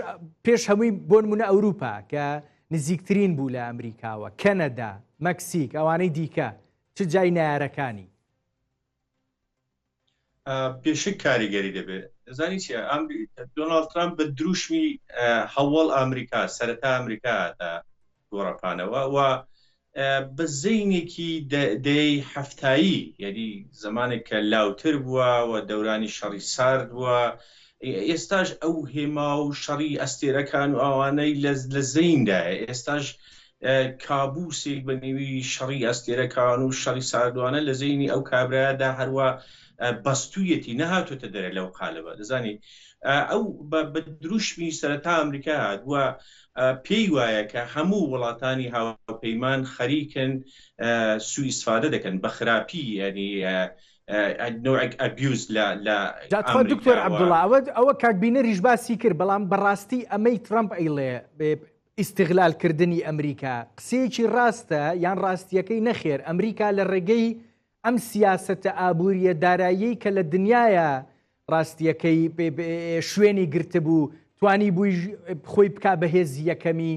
پێش هەمووی بۆ نمونە ئەوروپا کە نزیکترین بوو لە ئەمریکاوە کەنەدا مەکسیک ئەوانەی دیکە چ جای نارەکانی بێشک کاریگەری دەبێت زانی چیە دۆناڵد ترامپ بە دروشمی هەوڵ ئەمریکا سەرەتا ئەمریکا تا گۆڕەپانەوە و بە زەینێکی دەیەی حەفتایی یعنی زمانێک کە لاوتر بووە و دەورانی شەڕی سارد بووە ئێستاش ئەو هێما و شەڕی ئەستێرەکان و ئەوانەی لە زەیندایە ئێستاش کابوسێک بە نێوی شەڕی ئەستێرەکان و شەڕی ساردوانە لە زەینی ئەو کابرایەدا هەروە بەستوویەتی نەهاتوێتە دەرێ لەو قالبە دەزانی ئەو بە دروشمی سەرەتا ئەمریکا هات و پێی وایە کە هەموو وڵاتانی هاوپەیمان خەریکن سوئی ئیسفادە دەکەن بە خراپی ینی نوعێک ئەبیوز لە لە جا دکتۆر عەبدوڵا ئەوە ئەوە کاک بینەریش باسی کرد بەڵام بەڕاستی ئەمەی ترەمپ ئەیڵێ ئیستغلال کردنی ئەمریکا قسەیەکی ڕاستە یان ڕاستیەکەی نەخێر ئەمریکا لە ڕێگەی ئەم سیاسەتە ئابووریە داراییەی کە لە دنیاە ڕاستیەکەی شوێنی گرتبوو توانی بووی خۆی بک بە هێزی یەکەمی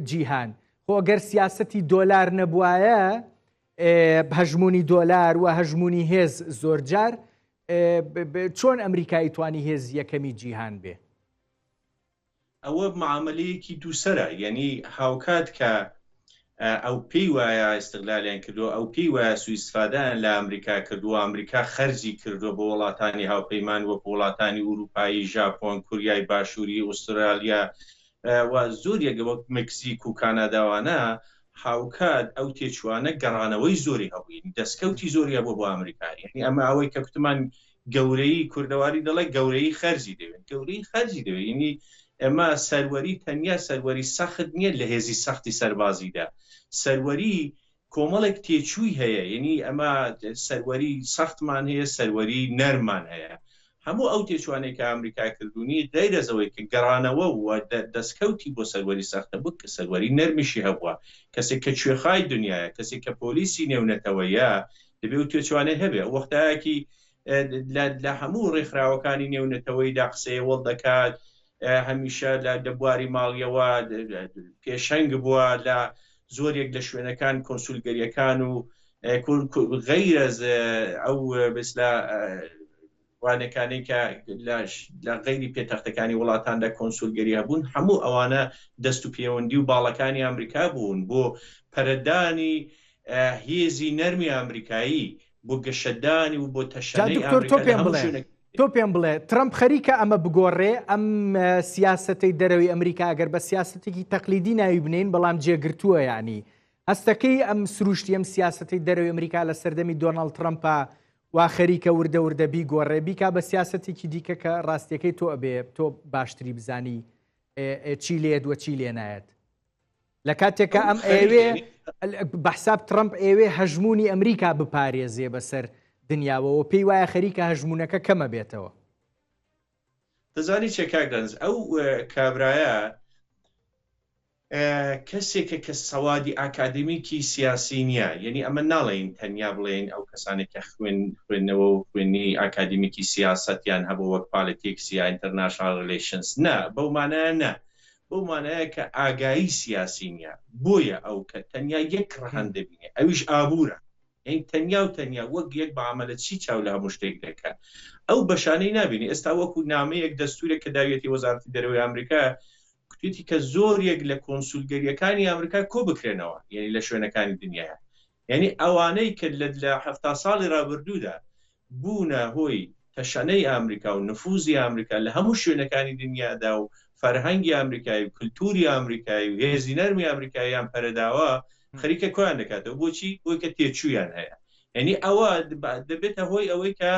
جیهان خۆ گەر سیاسەتی دۆلار نەبوایە هەژمونی دۆلار و هەژمونی هێز زۆرجار چۆن ئەمریکایی توانی هێز یەکەمی جیهان بێ؟ ئەوە معامەلەیەکی دووسەرە، یەنی هاوکات کە ئەو پێی وایە ئیستغلالیان کردووە، ئەو پێی وایە سوئیستفادەیان لە ئەمریکا کردووە، ئەمریکا خەرجی کردووە بۆ وڵاتانی هاوپەیمان وەکو وڵاتانی ئورووپایی، ژاپۆن، کوریای باشووری، ئوسترالیا و زۆریەک وەک مەکزیک و کاناداوانە، هاوکات ئەو تێچووانە گەڕانەوەی زۆری هەبوو، یەنی دەستکەوتی زۆری هەبووە بۆ ئەمریکا، یەنی ئەمە ئەوەی کە کوتمان گەورەیی کوردەواری دەڵێ گەورەیی خەرجی دەوێت گەورەی خەرجی دەوێت یعنی ئێمە سەروەری تەنیا سەروەری سەخت نییە لە هێزی سەختی سەربازیدا سەروەری کۆمەڵێک تێچووی هەیە یعنی ئەمە سەروەری سەختمان هەیە سەروەری نەرمان هەیە هەموو ئەو تێچوانەی کە ئەمریکا کردوونی غەیرەزەوەی کە گەڕانەوە و دەستکەوتی بۆ سەروەری سەختە بوو کە سەروەری نەرمیشی هەبووە کەسێک کە کوێخای دنیاە کەسێک کە پۆلیسی نێونەتەوەیە دەبێ و تێچوانەی هەبێ وەختایەکی لە هەموو ڕێکخراوەکانی نێونەتەوەیدا قسەیە وەڵ دەکات هەمیشە لە بواری ماڵیەوە پێشەنگ بووە لە زۆرێک لە شوێنەکان کۆنسولگەریەکان و غەیرە ئەو بەسلا وانەکانەی کە لە غەیری پێتەختەکانی وڵاتاندا کۆنسولگەری هەبوون هەموو ئەوانە دەست و پێوەندی و باڵەکانی ئەمریکا بوون بۆ پەرەدانی هێزی نەرمی ئەمریکایی بۆ گەشەدانی و بۆ تەشەنەی دکتۆر تۆ پێم بڵێ تۆ پێم بڵێ ترەمپ خەریکە ئەمە بگۆڕێ ئەم سیاستەی دەرەوەی ئەمریکا ئەگەر بە سیاستێکی تەقلیدی ناوی بنین بەڵام جێگرتووە ینی هەستەکەی ئەم سروشتی ئەم سیاستەی دەرەوەی ئەمریکا لە سەردەمی دۆناڵد ترەمپا وا خەریکە وردە وردە بیگۆڕێ بیکا بە سیاستێکی دیکە کە ڕاستیەکەی تۆ ئەبێ تۆ باشتری بزانی چی لێت وە چی لێ نایەت لە کاتێکە ئەم ئەوێ بەحساب ترەمپ ئەوێ هەژمونی ئەمریکا بپارێزێ بەسەر دنیاوەوە پێی وایە خەریکە هەژمونەکە کەمە بێتەوە. دەزانی چێ کاک رەنج ئەو کابرایە کەسێکە کە سەوادی ئاکادمیکی سیاسی نییە، یەنی ئەمە ناڵێین تەنیا بڵێین ئەو کەسانەی کە خوێن خوێندنەوە و خوێندنی ئاکادمیکی سیاسەتیان هەبوو وەک politics یا international relations نا بەو مانایە نا بەو مانایە کە ئاگایی سیاسی نییە بۆیە ئەو کە تەنیا یەک ڕەهەند دەبینێ ئەویش ئابوورە یانی تەنیا و تەنیا وەک یەک معامەلەچی چاو لە هەموو شتێک دەکات ئەو بەشانەی نابینی ئێستا وەکو نامەیەک دەستورێک کە داویەتی وەزارەتی دەرەوەی ئەمریکا کوتێتی کە زۆریەک لە کۆنسولگەریەکانی ئەمریکا کۆ بکرێنەوە یعنی لە شوێنەکانی دنیاە یعنی ئەوانەی کە لە هەفتا ساڵی ڕابردوودا بوونە هۆی تەشەنەی ئامریکا و نفوزی ئامریکا لە هەموو شوێنەکانی دنیادا و فەرهەنگی ئامریکایی و کلتوری ئامریکایی و هێزی نەرمی ئامریکاییان پەرەداوە خەریکە کۆیان دەکاتەوە بۆچی بۆی کە تێچوویان هەیە یعنی ئەوە دەبێتە هۆی ئەوەی کە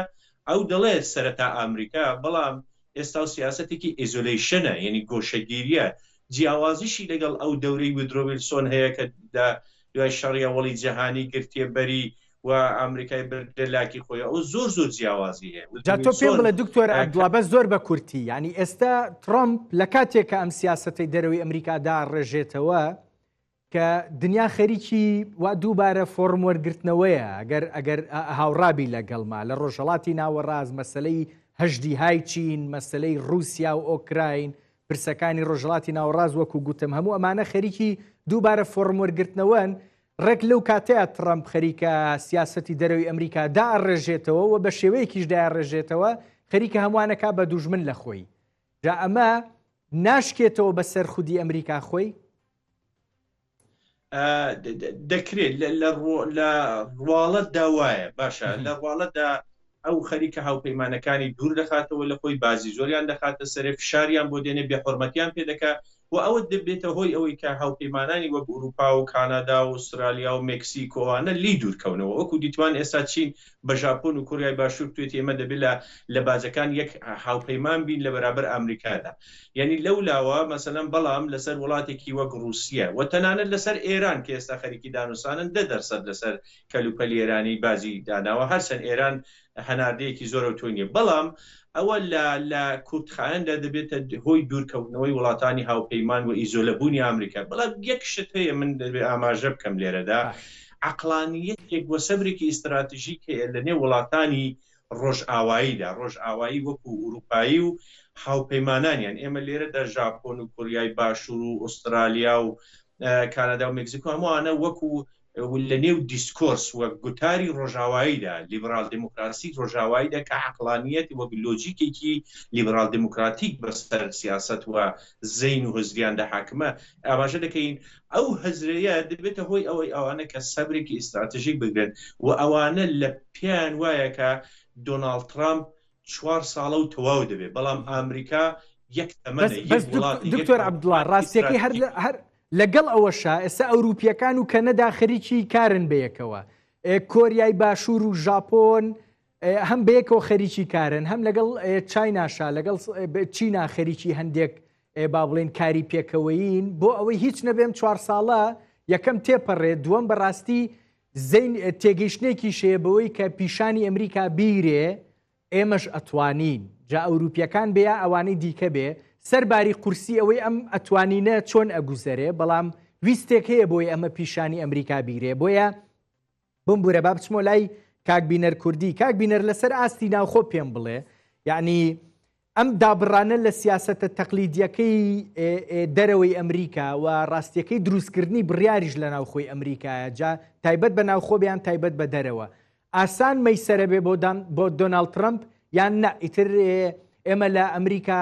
ئەو دەڵێت سەرەتا ئامریکا بەڵام ئێستا و سیاسەتێکی isolation ە یعنی گۆشەگیریە جیاوازیشی لەگەڵ ئەو دەورەی ودرۆ ویلسۆن هەیە کە لە دوای شەڕی ئەوەڵی جیهانی گرتیە بەری و ئەمریکای بردە لاکی خۆی ئەو زۆر زۆر جیاوازی هەیە جا تۆ پێم بڵێ دکتۆر عەبدوڵا بەس زۆر بە کورتی یعنی ئێستا ترەمپ لە کاتێک کە ئەم سیاسەتەی دەرەوەی ئەمریکا داڕێژێتەوە. کە دنیا خەریکی وا دووبارە فۆڕم وەرگرتنەوەیە ئەگەر ئەگەر هاوڕابی لەگەڵما لە ڕۆژهەڵاتی ناوەڕاست مەسلەی هەژدیهای چین مەسلەی رووسیا و ئۆکراین پرسەکانی ڕۆژهەڵاتی ناوەڕاست وەکو گوتم هەموو ئەمانە خەریکی دووبارە فۆڕم وەرگرتنەوەن ڕێک لەو کاتەیە ترەمپ خەریکە سیاسەتی دەرەوەی ئەمریکا دائەڕێژێتەوە و بە شێوەیەکیش دایڕێژێتەوە خەریکە هەمووانەکا بە دوژمن لە خۆی جا ئەمە ناشکێتەوە بەسەر خودی ئەمریکا خۆی؟ دەکرێت لە ڕواڵەتدا وایە باشە لە ڕواڵەتدا ئەو خەریکە هاوپەیمانەکانی دوور دەخاتەوە لە خۆی بازی زۆریان دەخاتە سەرێ فشاریان بۆ دێنێ بێحورمەتیان پێ دەکا و ئەوە دەبێتە هۆی ئەوەی کە هاوپەیمانانی وەک ئورووپا و کانادا و ئوسترالیا و مێکسیک و ئەوانە لێی دوور کەونەوە. وەکوو دیتمان ئێستا چین بە ژاپۆن و کۆریای باشوور توێتی ئێمە دەبێ لە لە باجەکان یەک هاوپەیمان بین لە بەرابەر ئامریکادا. یانی لەو لاوە مەسەلەن بەڵام لەسەر وڵاتێکی وەک ڕووسیە و تەنانەت لەسەر ئێران کە ئێستا خەریکی دانوسانن 10% لەسەر کەلوپەلی ئێرانی باجی داناوە هەرچەند ئێران هەناردەیەکی زۆر ئەوتۆی نیە بەڵام ئەوە لە لە کورتخایەندا دەبێتە هۆی دوورکەوتنەوەی وڵاتانی هاوپەیمان و ئیزۆلەبوونی ئامریکا بەڵام یەک شت هەیە من دەبێ ئاماژە بکەم لێرەدا عەقڵانیەتێک و سەبرێکی ئیستراتژیک هەیە لە نێو وڵاتانی ڕۆژئاواییدا ڕۆژئاوایی وەکو ئوروپایی و هاوپەیمانانیان ئێمە لێرەدا ژاپۆن و کۆریای باشوور و ئوسترالیا و کانادا و مێکزیکۆ هەمووانە وەکو لە نێو دیسکۆرس و گوتاری ڕۆژاواییدا، لیبراڵ دێموکراسی ڕۆژاواییدا کە عەقڵانییەت وەک لۆجیکێکی لیبراڵ دێموکراتیک بەسەر سیاسەت و زەین و هزریاندا حاکمە، ئاماژە دەکەین، ئەو هزرەیە دەبێتە هۆی ئەوەی ئەوانە کە سەبرێکی ئیستراتژیک بگرن و ئەوانە لە پێیان وایە کە دۆناڵد ترامپ چوار ساڵە و تەواو دەبێت، بەڵام ئامریکا یەک تەمەنە، یەک وڵاتە، یەک دکتۆر عەبدوڵا ڕاستیەکەی هەر هەر لەگەڵ ئەوەشا ئێستا ئەوروپیەکان و کەنەدا خەریکی کارن بەیەکەوە کۆریای باشوور و ژاپۆن هەم بەیەکەوە خەریکی کارن هەم لەگەڵ چیناشا لەگەڵ چینا خەریکی هەندێک با بڵێن کاری پێکەوەیین بۆ ئەوەی هیچ نەبێم چوار ساڵە یەکەم تێپەڕێ دووەم بەڕاستی زەین تێگەیشتنێکی شەیە بەوەی کە پیشانی ئەمریکا بیرێ ئێمەش ئەتوانین، جا ئەوروپیەکان بێ یا ئەوانەی دیکە بێ، سەر باری قورسی ئەوەی ئەم ئەتوانینە چۆن ئەگوزەرێ، بەڵام ویستێک هەیە بۆی ئەمە پیشانی ئەمریکا بیرێ، بۆیە بمبورە با بچمەوە لای کاک بینەر کوردی، کاک بینەر لەسەر ئاستی ناوخۆ پێم بڵێ، یەعنی ئەم دابڕانە لە سیاسەتە تەقلیدیەکەی دەرەوەی ئەمریکا و ڕاستیەکەی دروستکردنی بڕیاریش لە ناوخۆی ئەمریکایە جا تایبەت بە ناوخۆ بیان تایبەت بە دەرەوە ئاسان مەیسەرە بێ بۆ دان بۆ دۆناڵد ترەمپ یان نا ئیتر ئێمە لە ئەمریکا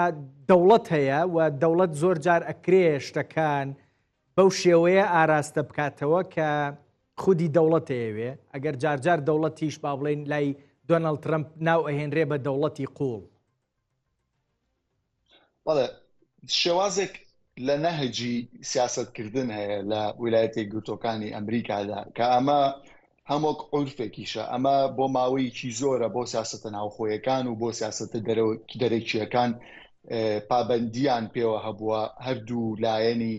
دەوڵەت هەیە و دەوڵەت زۆر جار ئەکرێ شتەکان بەو شێوەیە ئاراستە بکاتەوە کە خودی دەوڵەت ئەیەوێ ئەگەر جارجار دەوڵەتیش با بڵێین لای دۆناڵد ترەمپ ناو ئەهێنرێ بە دەوڵەتی قوڵ. بەڵێ شێوازێک لە نەهجی سیاسەتکردن هەیە لە ویلایەتە یەکگرتووەکانی ئەمریکادا کە ئەمە هەم وەک عورفێکیشە ئەمە بۆ ماوەیەکی زۆرە بۆ سیاسەتە ناوخۆیەکان و بۆ سیاسەتە دەرەکییەکان پابەندیان پێوە هەبووە هەردوو لایەنی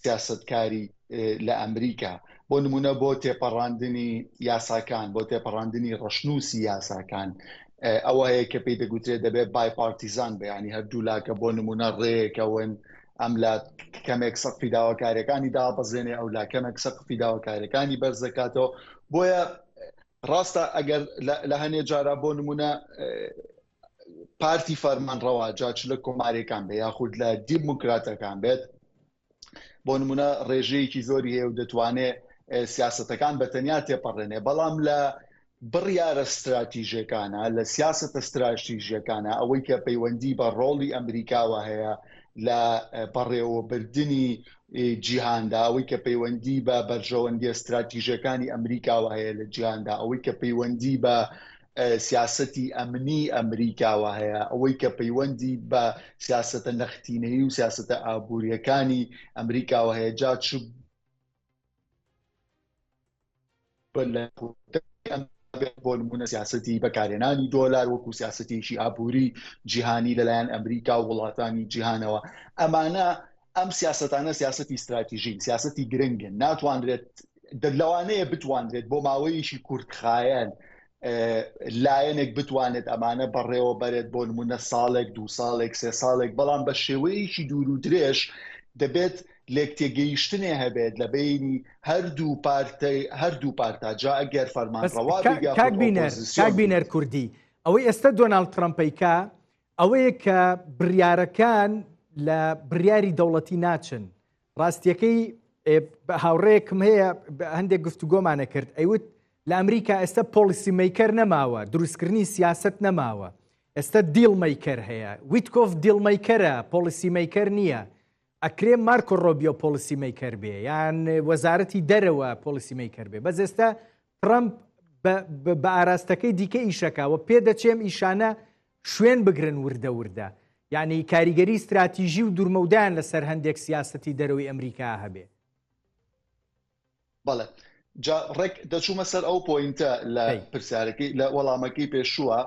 سیاسەتکاری لە ئەمریکا بۆ نمونە بۆ تێپەڕاندنی یاساکان بۆ تێپەڕاندنی ڕەشنووسی یاساکان ئەوە هەیە کە پێی دەگوترێت دەبێت bipartisan بێ ینی هەردوو لاکە بۆ نمونە ڕێکەون ئەم لا کەمێک سەقفی داواکاریەکانی دابەزێنێ ئەو لا کەمێک سەقفی داواکاریەکانی بەرز دەکاتەوە بۆیە ڕاستە ئەگەر لە هەنێ جارا بۆ نمونە پارتی فەرمانڕەوا جا چ لە کۆماریەکان بێ یاخود لە دیموکراتەکان بێت بۆ نمونە ڕێژەیەکی زۆری هەیە و دەتوانێت سیاستەکان بە تەنیا تێپەڕێنێ بەڵام لە بڕیارە ستراتیژەکانە لە سیاستە ستراتیژیەکانە ئەوەی کە پەیوەندی بە ڕۆڵی ئەمریکاوە هەیە لە بەڕێوەبردنی جیهاندا ئەوەی کە پەیوەندی بە بەرژەوەندیە ستراتیژەکانی ئەمریکاوە هەیە لە جیهاندا ئەوەی کە پەیوەندی بە سیاسەتی ئەمنی ئەمریکاوە هەیە، ئەوەی کە پەیوەندی بە سیاسەتە نەختینەیی و سیاسەتە ئابوورییەکانی ئەمریکاوە هەیە، جا چ بۆ نمونە سیاسەتی بەکارهێنانی دۆلار وەکو سیاسەتێکی ئابووری جیهانی لەلایەن ئەمریکا و وڵاتانی جیهانەوە ئەمانە ئەم سیاسەتانە سیاسەتی ستراتیژین، سیاسەتی گرنگن، ناتوانرێت لەوانەیە بتوانرێت بۆ ماوەیەکی کورتخایەن لایەنێک بتوانێت ئەمانە بەڕێوە بەرێت بۆ نمونە ساڵێک دو ساڵێک سێ ساڵێک بەڵام بە شێوەیەکی دوور و درێژ دەبێت. لێکتێگەیشتنێ هەبێت لە بەینی هەردوو پارتە هەردوو پارتا جا ئەگەر بەس فەرمانڕەوا بێت کاک یاخود بینەر کاک ئۆپۆزیسیۆن بینەر بیت. کوردی ئەوەی ئێستا دۆناڵد ترەمپەیکا ئەوەیە کە بڕیارەکان لە بڕیاری دەوڵەتی ناچن ڕاستیەکەی هاوڕێکم هەیە هەندێک گفتوگۆمانە کرد ئەیوت لە ئەمریکا ئێستا policy maker نەماوە دروستکردنی سیاست نەماوە ئێستا deal maker هەیە ویتکۆف deal maker ە policy maker نییە ئەکرێ مارکۆ ڕۆبیۆ policy maker بێ یان وەزارەتی دەرەوە policy maker بێ بەس ئێستا ترەمپ بە ئاراستەکەی دیکە ئیشەکە و پێدەچێم ئیشانە شوێن بگرن وردە وردە یعنی کاریگەری استراتیژی و دوورمەودایان لەسەر هەندێک سیاستی دەرەوەی ئەمریکا هەبێ. بەڵێ جا ڕێک دەچوومە سەر ئەو point ە لە پرسیارەکەی لە وەڵامەکەی پێشووە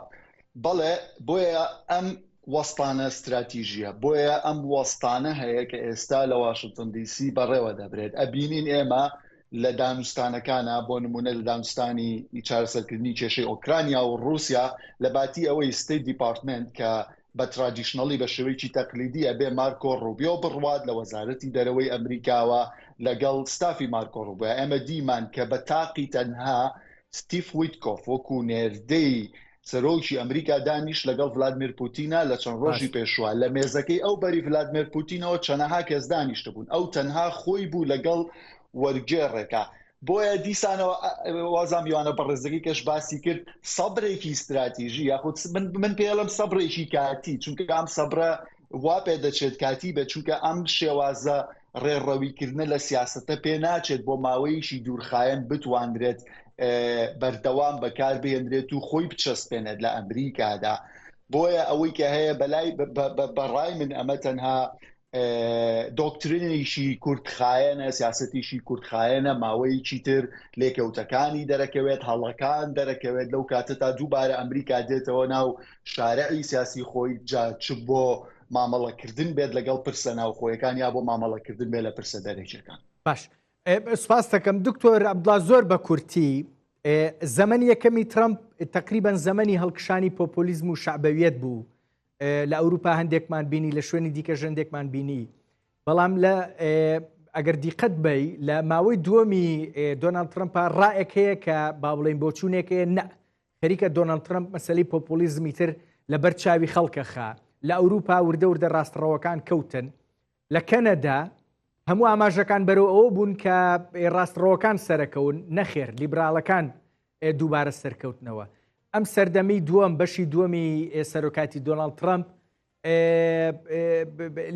بەڵێ بۆیە ئەم وەستانە ستراتیژیە بۆیە ئەم وەستانە هەیە کە ئێستا لە واشنتن دیسی بەڕێوە دەبرێت ئەبینین ئێمە لە دانوستانەکانە بۆ نمونە لە دانوستانی چارەسەرکردنی کێشەی ئۆکرانیا و رووسیا لە باتی ئەوەی State Department کە بە traditionally بە شێوەیەکی تەقلیدی ئەبێ مارکۆ ڕوبیۆ بڕوات لە وەزارەتی دەرەوەی ئەمریکاوە لەگەڵ ستافی مارکۆ ڕوبیۆ ئێمە دیمان کە بە تاقی تەنها ستیف ویتکۆف وەکو نێردەی سەرۆکی ئەمریکا دانیشت لەگەڵ ڤلادمیر پوتینا لە چەند ڕۆژی پێشوە لە مێزەکەی ئەو بەری ڤلادمیر پوتینەوە چەنەها کەس دانیشتبوون ئەو تەنها خۆی بوو لەگەڵ وەرگێڕێکا بۆیە دیسانەوە وازان میوانە بەڕێزەکەی کەش باسی کرد سەبرێکی ستراتیژی یاخود من من پێڵم سەبرێکی کاتی چونکە ئەم سەبرە وا پێ دەچێت کاتی بێت چونکە ئەم شێوازە ڕێڕەویکردنە لە سیاستە پێ ناچێت بۆ ماوەیەکی دوورخایەن بتواندرێت بەردەوام بەکار بهێنرێت و خۆی بچەسپێنێت لە ئەمریکادا بۆیە ئەوەی کە هەیە بەلای بەڕای من ئەمە تەنها دۆکترینێکی کورتخایەنە، سیاسەتێکی کورتخایەنە، ماوەیەکی تر لێکەوتەکانی دەرەکەوێت، هەڵەکان دەرەکەوێت، لەو کاتەتا دووبارە ئەمریکا دێتەوە ناو شارعی سیاسی خۆی، جا چ بۆ مامەڵەکردن بێت لەگەڵ پرسە ناوخۆیەکان یا بۆ مامەڵەکردن بێت لە پرسە دەرەکیەکان. باش سپاس دەکەم دکتۆر عەبدوڵا زۆر بە کورتی زەمەنی یەکەمی ترەمپ تقریبا زەمەنی هەڵکشانی پۆپۆلیزم و شەعبەویەت بوو لە ئەوروپا هەندێکمان بینی لە شوێنی دیکە ژەندێکمان بینی بەڵام لە ئەگەر دیقەت بی لە ماوەی دووەمی دۆناالد ترمپا ڕائێک هەیە کە با بڵین بۆچوونێک هەیە نە خەریکە دۆناالد ترمپ مەسلی پۆپۆلیزمی تر لەبەر چاوی خەڵکەخە لە ئەوروپا وردە وردە ڕاستڕەوەکان کەوتن لە کەنەدا هەموو ئاماژەکان بەرەو ئەوە بوون کە ڕاستڕەوەکان سەرەکەون، نەخێر لیبراڵەکان دووبارە سەرکەوتنەوە. ئەم سەردەمی دووەم، بەشی دووەمی سەرۆکاتی دۆناڵد ترەمپ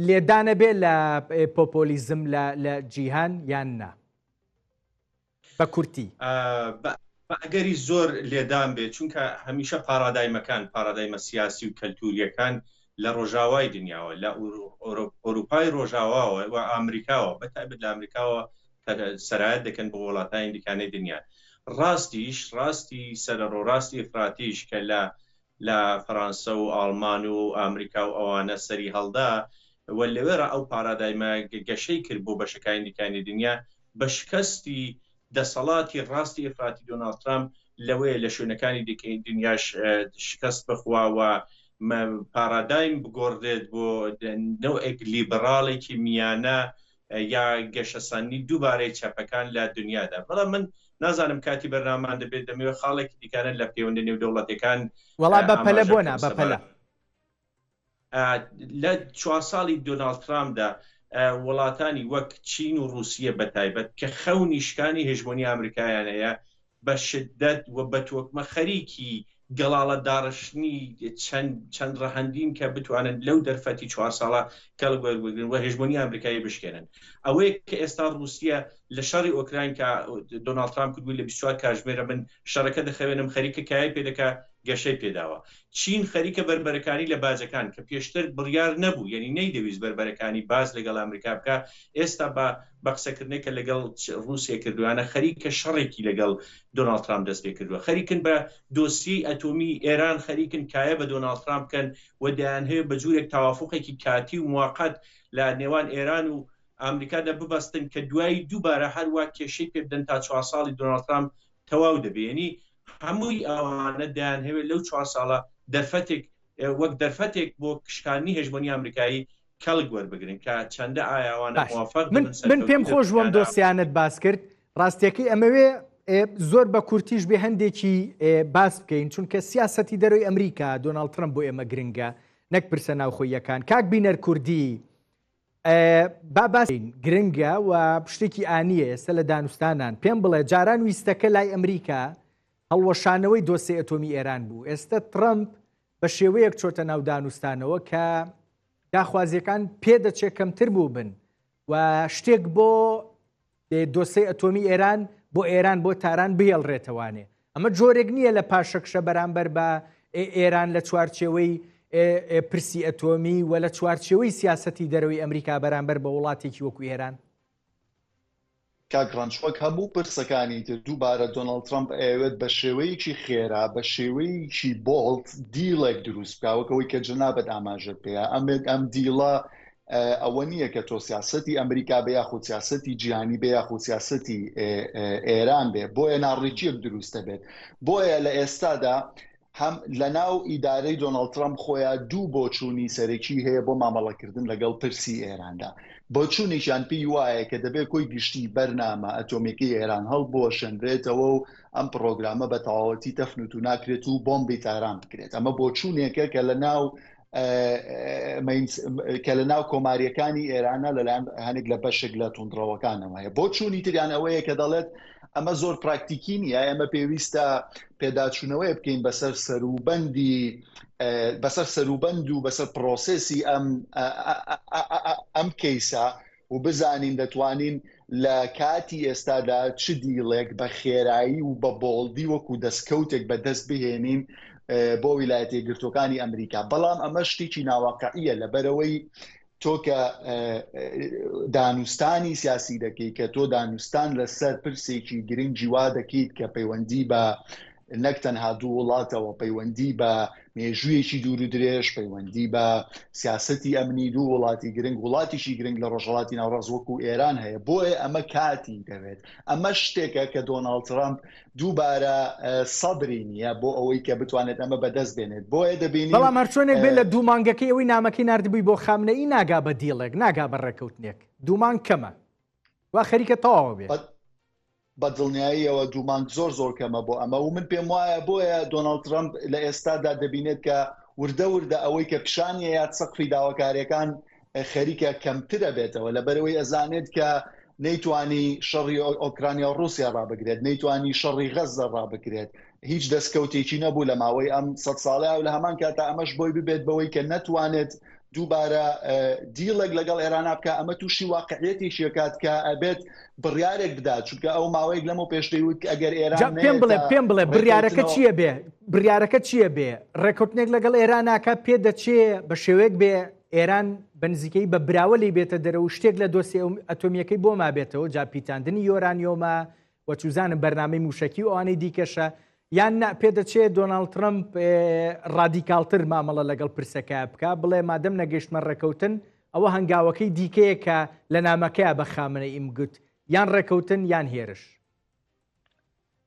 لێدانە بێ لە پۆپۆلیزم لە جیهان یان نا؟ بە کورتی. بە ئەگەری زۆر لێدان بێت، چونکە هەمیشە پاڕادایمەکان، پاڕادایمە سیاسی و کەلتوورییەکان لە ڕۆژاوای دنیاوە، لە ئۆرووپای ڕۆژاواوە و ئامریکاوە، بە تایبەت لە ئامریکاوە سەرایەت دەکەن بۆ وڵاتانی دیکانەی دنیا. ڕاستیش، ڕاستی سەرەڕۆ، ڕاستی ئیفراتیش کە لە لە فەرانسە و ئاڵمان و ئامریکا و ئەوانە سەری هەڵدا و لەوێڕا ئەو پارادایمە گەشەی کرد بۆ بەشەکانی دیکانی دنیا بە شکەستی دەسەڵاتی ڕاستی ئیفراتی دۆناڵد ترامپ لەوەیە لە شوێنەکانی دیکەی دنیاش شکەست بخوا و پارادایم بگۆڕدرێت بۆ نەوعێک لیبڕاڵێکی میانە یا گەشەسەندنی دووبارەی چەپەکان لە دنیادا. بەڵام من نازانم کاتی بەرنامەمان دەبێت، دەمەوێت خاڵێکی دیکانە لە پەیوەندە نێودەوڵەتیەکان وەڵا بە پەلە ئاماژە بۆ بکەم نا بە پەلە. سەبارەت لە چوار ساڵی دۆناڵد ترامپدا وڵاتانی وەک چین و ڕووسیە بە تایبەت کە خەونی شکانی هێژمۆنی ئامریکایان هەیە بە شدەت و بە تۆکمە خەریکی گەڵاڵە داڕشتنی چەند چەند ڕەهەندین کە بتوانن لەو دەرفەتی چوار ساڵە کەڵک وەربگرن و هێژمۆنی ئامریکایی بشکێنن. ئەوەیە کە ئێستا ڕووسیە لە شەڕی ئۆکراین کە دۆناڵد ترامپ کردبووی لە 24 کاژمێرە من شەڕەکە دەخەوێنم خەریکە کایەی پێ دەکا گەشەی پێداوە. چین خەریکە بەربەرەکانی لە باجەکان کە پێشتر بڕیار نەبوو یەنی نەیدەویست بەربەرەکانی باج لەگەڵ ئامریکا بکا ئێستا بە بە قسەکردنێک کە لەگەڵ ڕووسیە کردویانە خەریکە شەڕێکی لەگەڵ دۆناڵد ترامپ دەست پێ کردووە خەریکن بە دۆسیەی ئەتۆمی ئێران خەریکن کایە بە دۆناڵد ترامپ بکەن و دەیانهەوێت بە جورێک تەوافوقێکی کاتی و موقت لە نێوان ئێران و ئامریکادا ببەستن کە دوایی دووبارە هەروا کێشەی پێ بدەن تا چوار ساڵی دۆناڵد ترامپ تەواو دەبێ یەنی هەمووی ئەوانە دەیانهەوێت لەو چوار ساڵە دەرفەتێک وەک دەرفەتێک بۆ شکاندنی هێژمۆنی ئامریکایی. کەڵک وەربگرن کە چەندە ئایا ئەوانە باش موفق من دەبن من پێم سەرکەوتوو خۆش دەبن بووم یا نا. دۆسیانت باس کرد ڕاستیەکەی ئەمەوێ زۆر بە کورتیش بێ هەندێکی باس بکەین چونکە سیاسەتی دەرەوەی ئەمریکا دۆناڵد ترەمپ بۆ ئێمە گرنگە نەک پرسە ناوخۆییەکان کاک بینەر کوردی با باس گرنگە و شتێکی ئانیە ئێستا لە دانوستانان پێم بڵێ جاران ویستەکە لای ئەمریکا هەڵوەشانەوەی دۆسێ ئەتۆمی ئێران بوو ئێستا ترەمپ بە شێوەیەک چۆتە ناو دانوستانەوە کە داخوازیەکان پێدەچێت کەمتر بوو بن و شتێک بۆ دۆسێی ئەتۆمی ئێران بۆ ئێران بۆ تاران بهێڵرێتەوانێ ئەمە جۆرێک نییە لە پاشەکشە بەرامبەر بە ئێران لە چوارچێوەی پرسی ئەتۆمی و لە چوارچێوەی سیاسەتی دەرەوەی ئەمریکا بەرامبەر بە وڵاتێکی وەکو ئێران؟ کاک ڕەنج، وەک هەموو پرسەکانی تر دووبارە دۆناڵد ترەمپ ئەیەوێت بە شێوەیەکی خێرا، بە شێوەیەکی bold deal ێک دروست بکا، وەک ئەوەی کە جەنابت ئاماژەت پێیا، ئەم deal ە ئەوە نییە کە تۆ سیاسەتی ئەمریکا بێ یاخود سیاسەتی جیهانی بێ یاخود سیاسەتی ئێران بێ، بۆیە ناڕێکییەک دروست دەبێت. بۆیە لە ئێستادا هەم لەناو ئیدارەی دۆناڵد ترەمپ خۆیان دوو بۆچوونی سەرەکی هەیە بۆ مامەڵەکردن لەگەڵ پرسی ئێراندا. بۆچوونێکیان پێی وایە کە دەبێت کۆی گشتی بەرنامە ئەتۆمییەکەی ئێران هەڵبوەشێنرێتەوە و ئەم پڕۆگرامە بە تەواوەتی تەفن و توناکرێت و بۆمبی تاران بکرێت. ئەمە بۆچوونێکە کە لەناو کە لە ناو کۆماریەکانی ئێرانە لەلایەن هەنێک لە بەشێک لە توندڕەوەکانەوە هەیە. بۆچوونی تریان ئەوەیە کە دەڵێت ئەمە زۆر پراکتیکی نییە، ئێمە پێویستە پێداچوونەوەی بکەین بەسەر سەروبەندی بەسەر سەروبەند و بەسەر پرۆسێسی ئەم ئەم کەیسە و بزانین دەتوانین لە کاتی ئێستادا چ deal ێک بە خێرایی و بە bold ی وەکو دەستکەوتێک بەدەست بهێنین بۆ ویلایەتە یەکگرتووەکانی ئەمریکا. بەڵام ئەمە شتێکی ناواقعیە لەبەرئەوەی تۆ کە دانوستانی سیاسی دەکەیت، کە تۆ دانوستان لەسەر پرسێکی گرنگی وا دەکەیت کە پەیوەندی بە نەک تەنها دوو وڵاتەوە، پەیوەندی بە مێژوویەکی دوور و درێژ، پەیوەندی بە سیاسەتی ئەمنی دوو وڵاتی گرنگ، وڵاتیشی گرنگ لە ڕۆژهەڵاتی ناوەڕاست وەکو ئێران هەیە، بۆیە ئەمە کاتی دەوێت. ئەمە شتێکە کە دۆناڵد ترەمپ دووبارە سەبری نییە بۆ ئەوەی کە بتوانێت ئەمە بەدەست بێنێت، بۆیە دەبینین. بەڵام هەرچۆنێک بێت لە دوو مانگەکەی ئەوەی نامەکەی ناردبووی بۆ خامنەیی ناگا بە deal ێک، ناگا بە ڕێککەوتنێک. دوو مانگ کەمە. وا خەریکە تەواو بێ. بە دڵنیاییەوە دوو مانگ زۆر زۆر کەمە بۆ ئەمە و من پێم وایە بۆیە دۆناڵد ترەمپ لە ئێستادا دەبینێت کە وردە وردە ئەوەی کە پیشانی ئەیات سەقفی داواکارییەکان خەریکە کەمتر ئەبێتەوە لەبەرئەوەی ئەزانێت کە نەیتوانی شەڕی ئۆکرانیا و ڕووسیا ڕابگرێت، نەیتوانی شەڕی غەززە ڕابگرێت، هیچ دەستکەوتێکی نەبوو لە ماوەی ئەم سەد ساڵەیا و لە هەمان کاتا ئەمەش بۆی ببێت بەوەی کە نەتوانێت دووبارە deal ێک لەگەڵ ئێرانا بکا، ئەمە تووشی واقعیەتێکی ئەکات کە ئەبێت بڕیارێک بدات، چونکە ئەو ماوەیەک لەمەو پێش دەیوت کە ئەگەر ئێران جا پێم بڵێ نەیەتە پێم بڵێ بڕیارەکە ڕێکەوتنەوە. چییە بێ بڕیارەکە چییە بێ ڕێکەوتنێک لەگەڵ ئێران ناکا پێ دەچێ بە شێوەیەک بێ ئێران بە نزیکەیی بە براوە لێی بێتە دەرەوە و شتێک لە دۆسیە ئەتۆمییەکەی بۆ مابێتەوە جا پیتاندنی یۆرانیۆمە و چوزانم بەرنامەی مووشەکی و ئەوانەی دیکەشە یان نا پێدەچێ دۆناڵد ترەمپ ڕادیکاڵتر مامەڵە لەگەڵ پرسەکە بکا بڵێ مادەم نەگەیشتمە ڕێکەوتن ئەوە هەنگاوەکەی دیکەیە کە لە نامەکەیا بە خامنەئیم گوت یان ڕێکەوتن یان هێرش.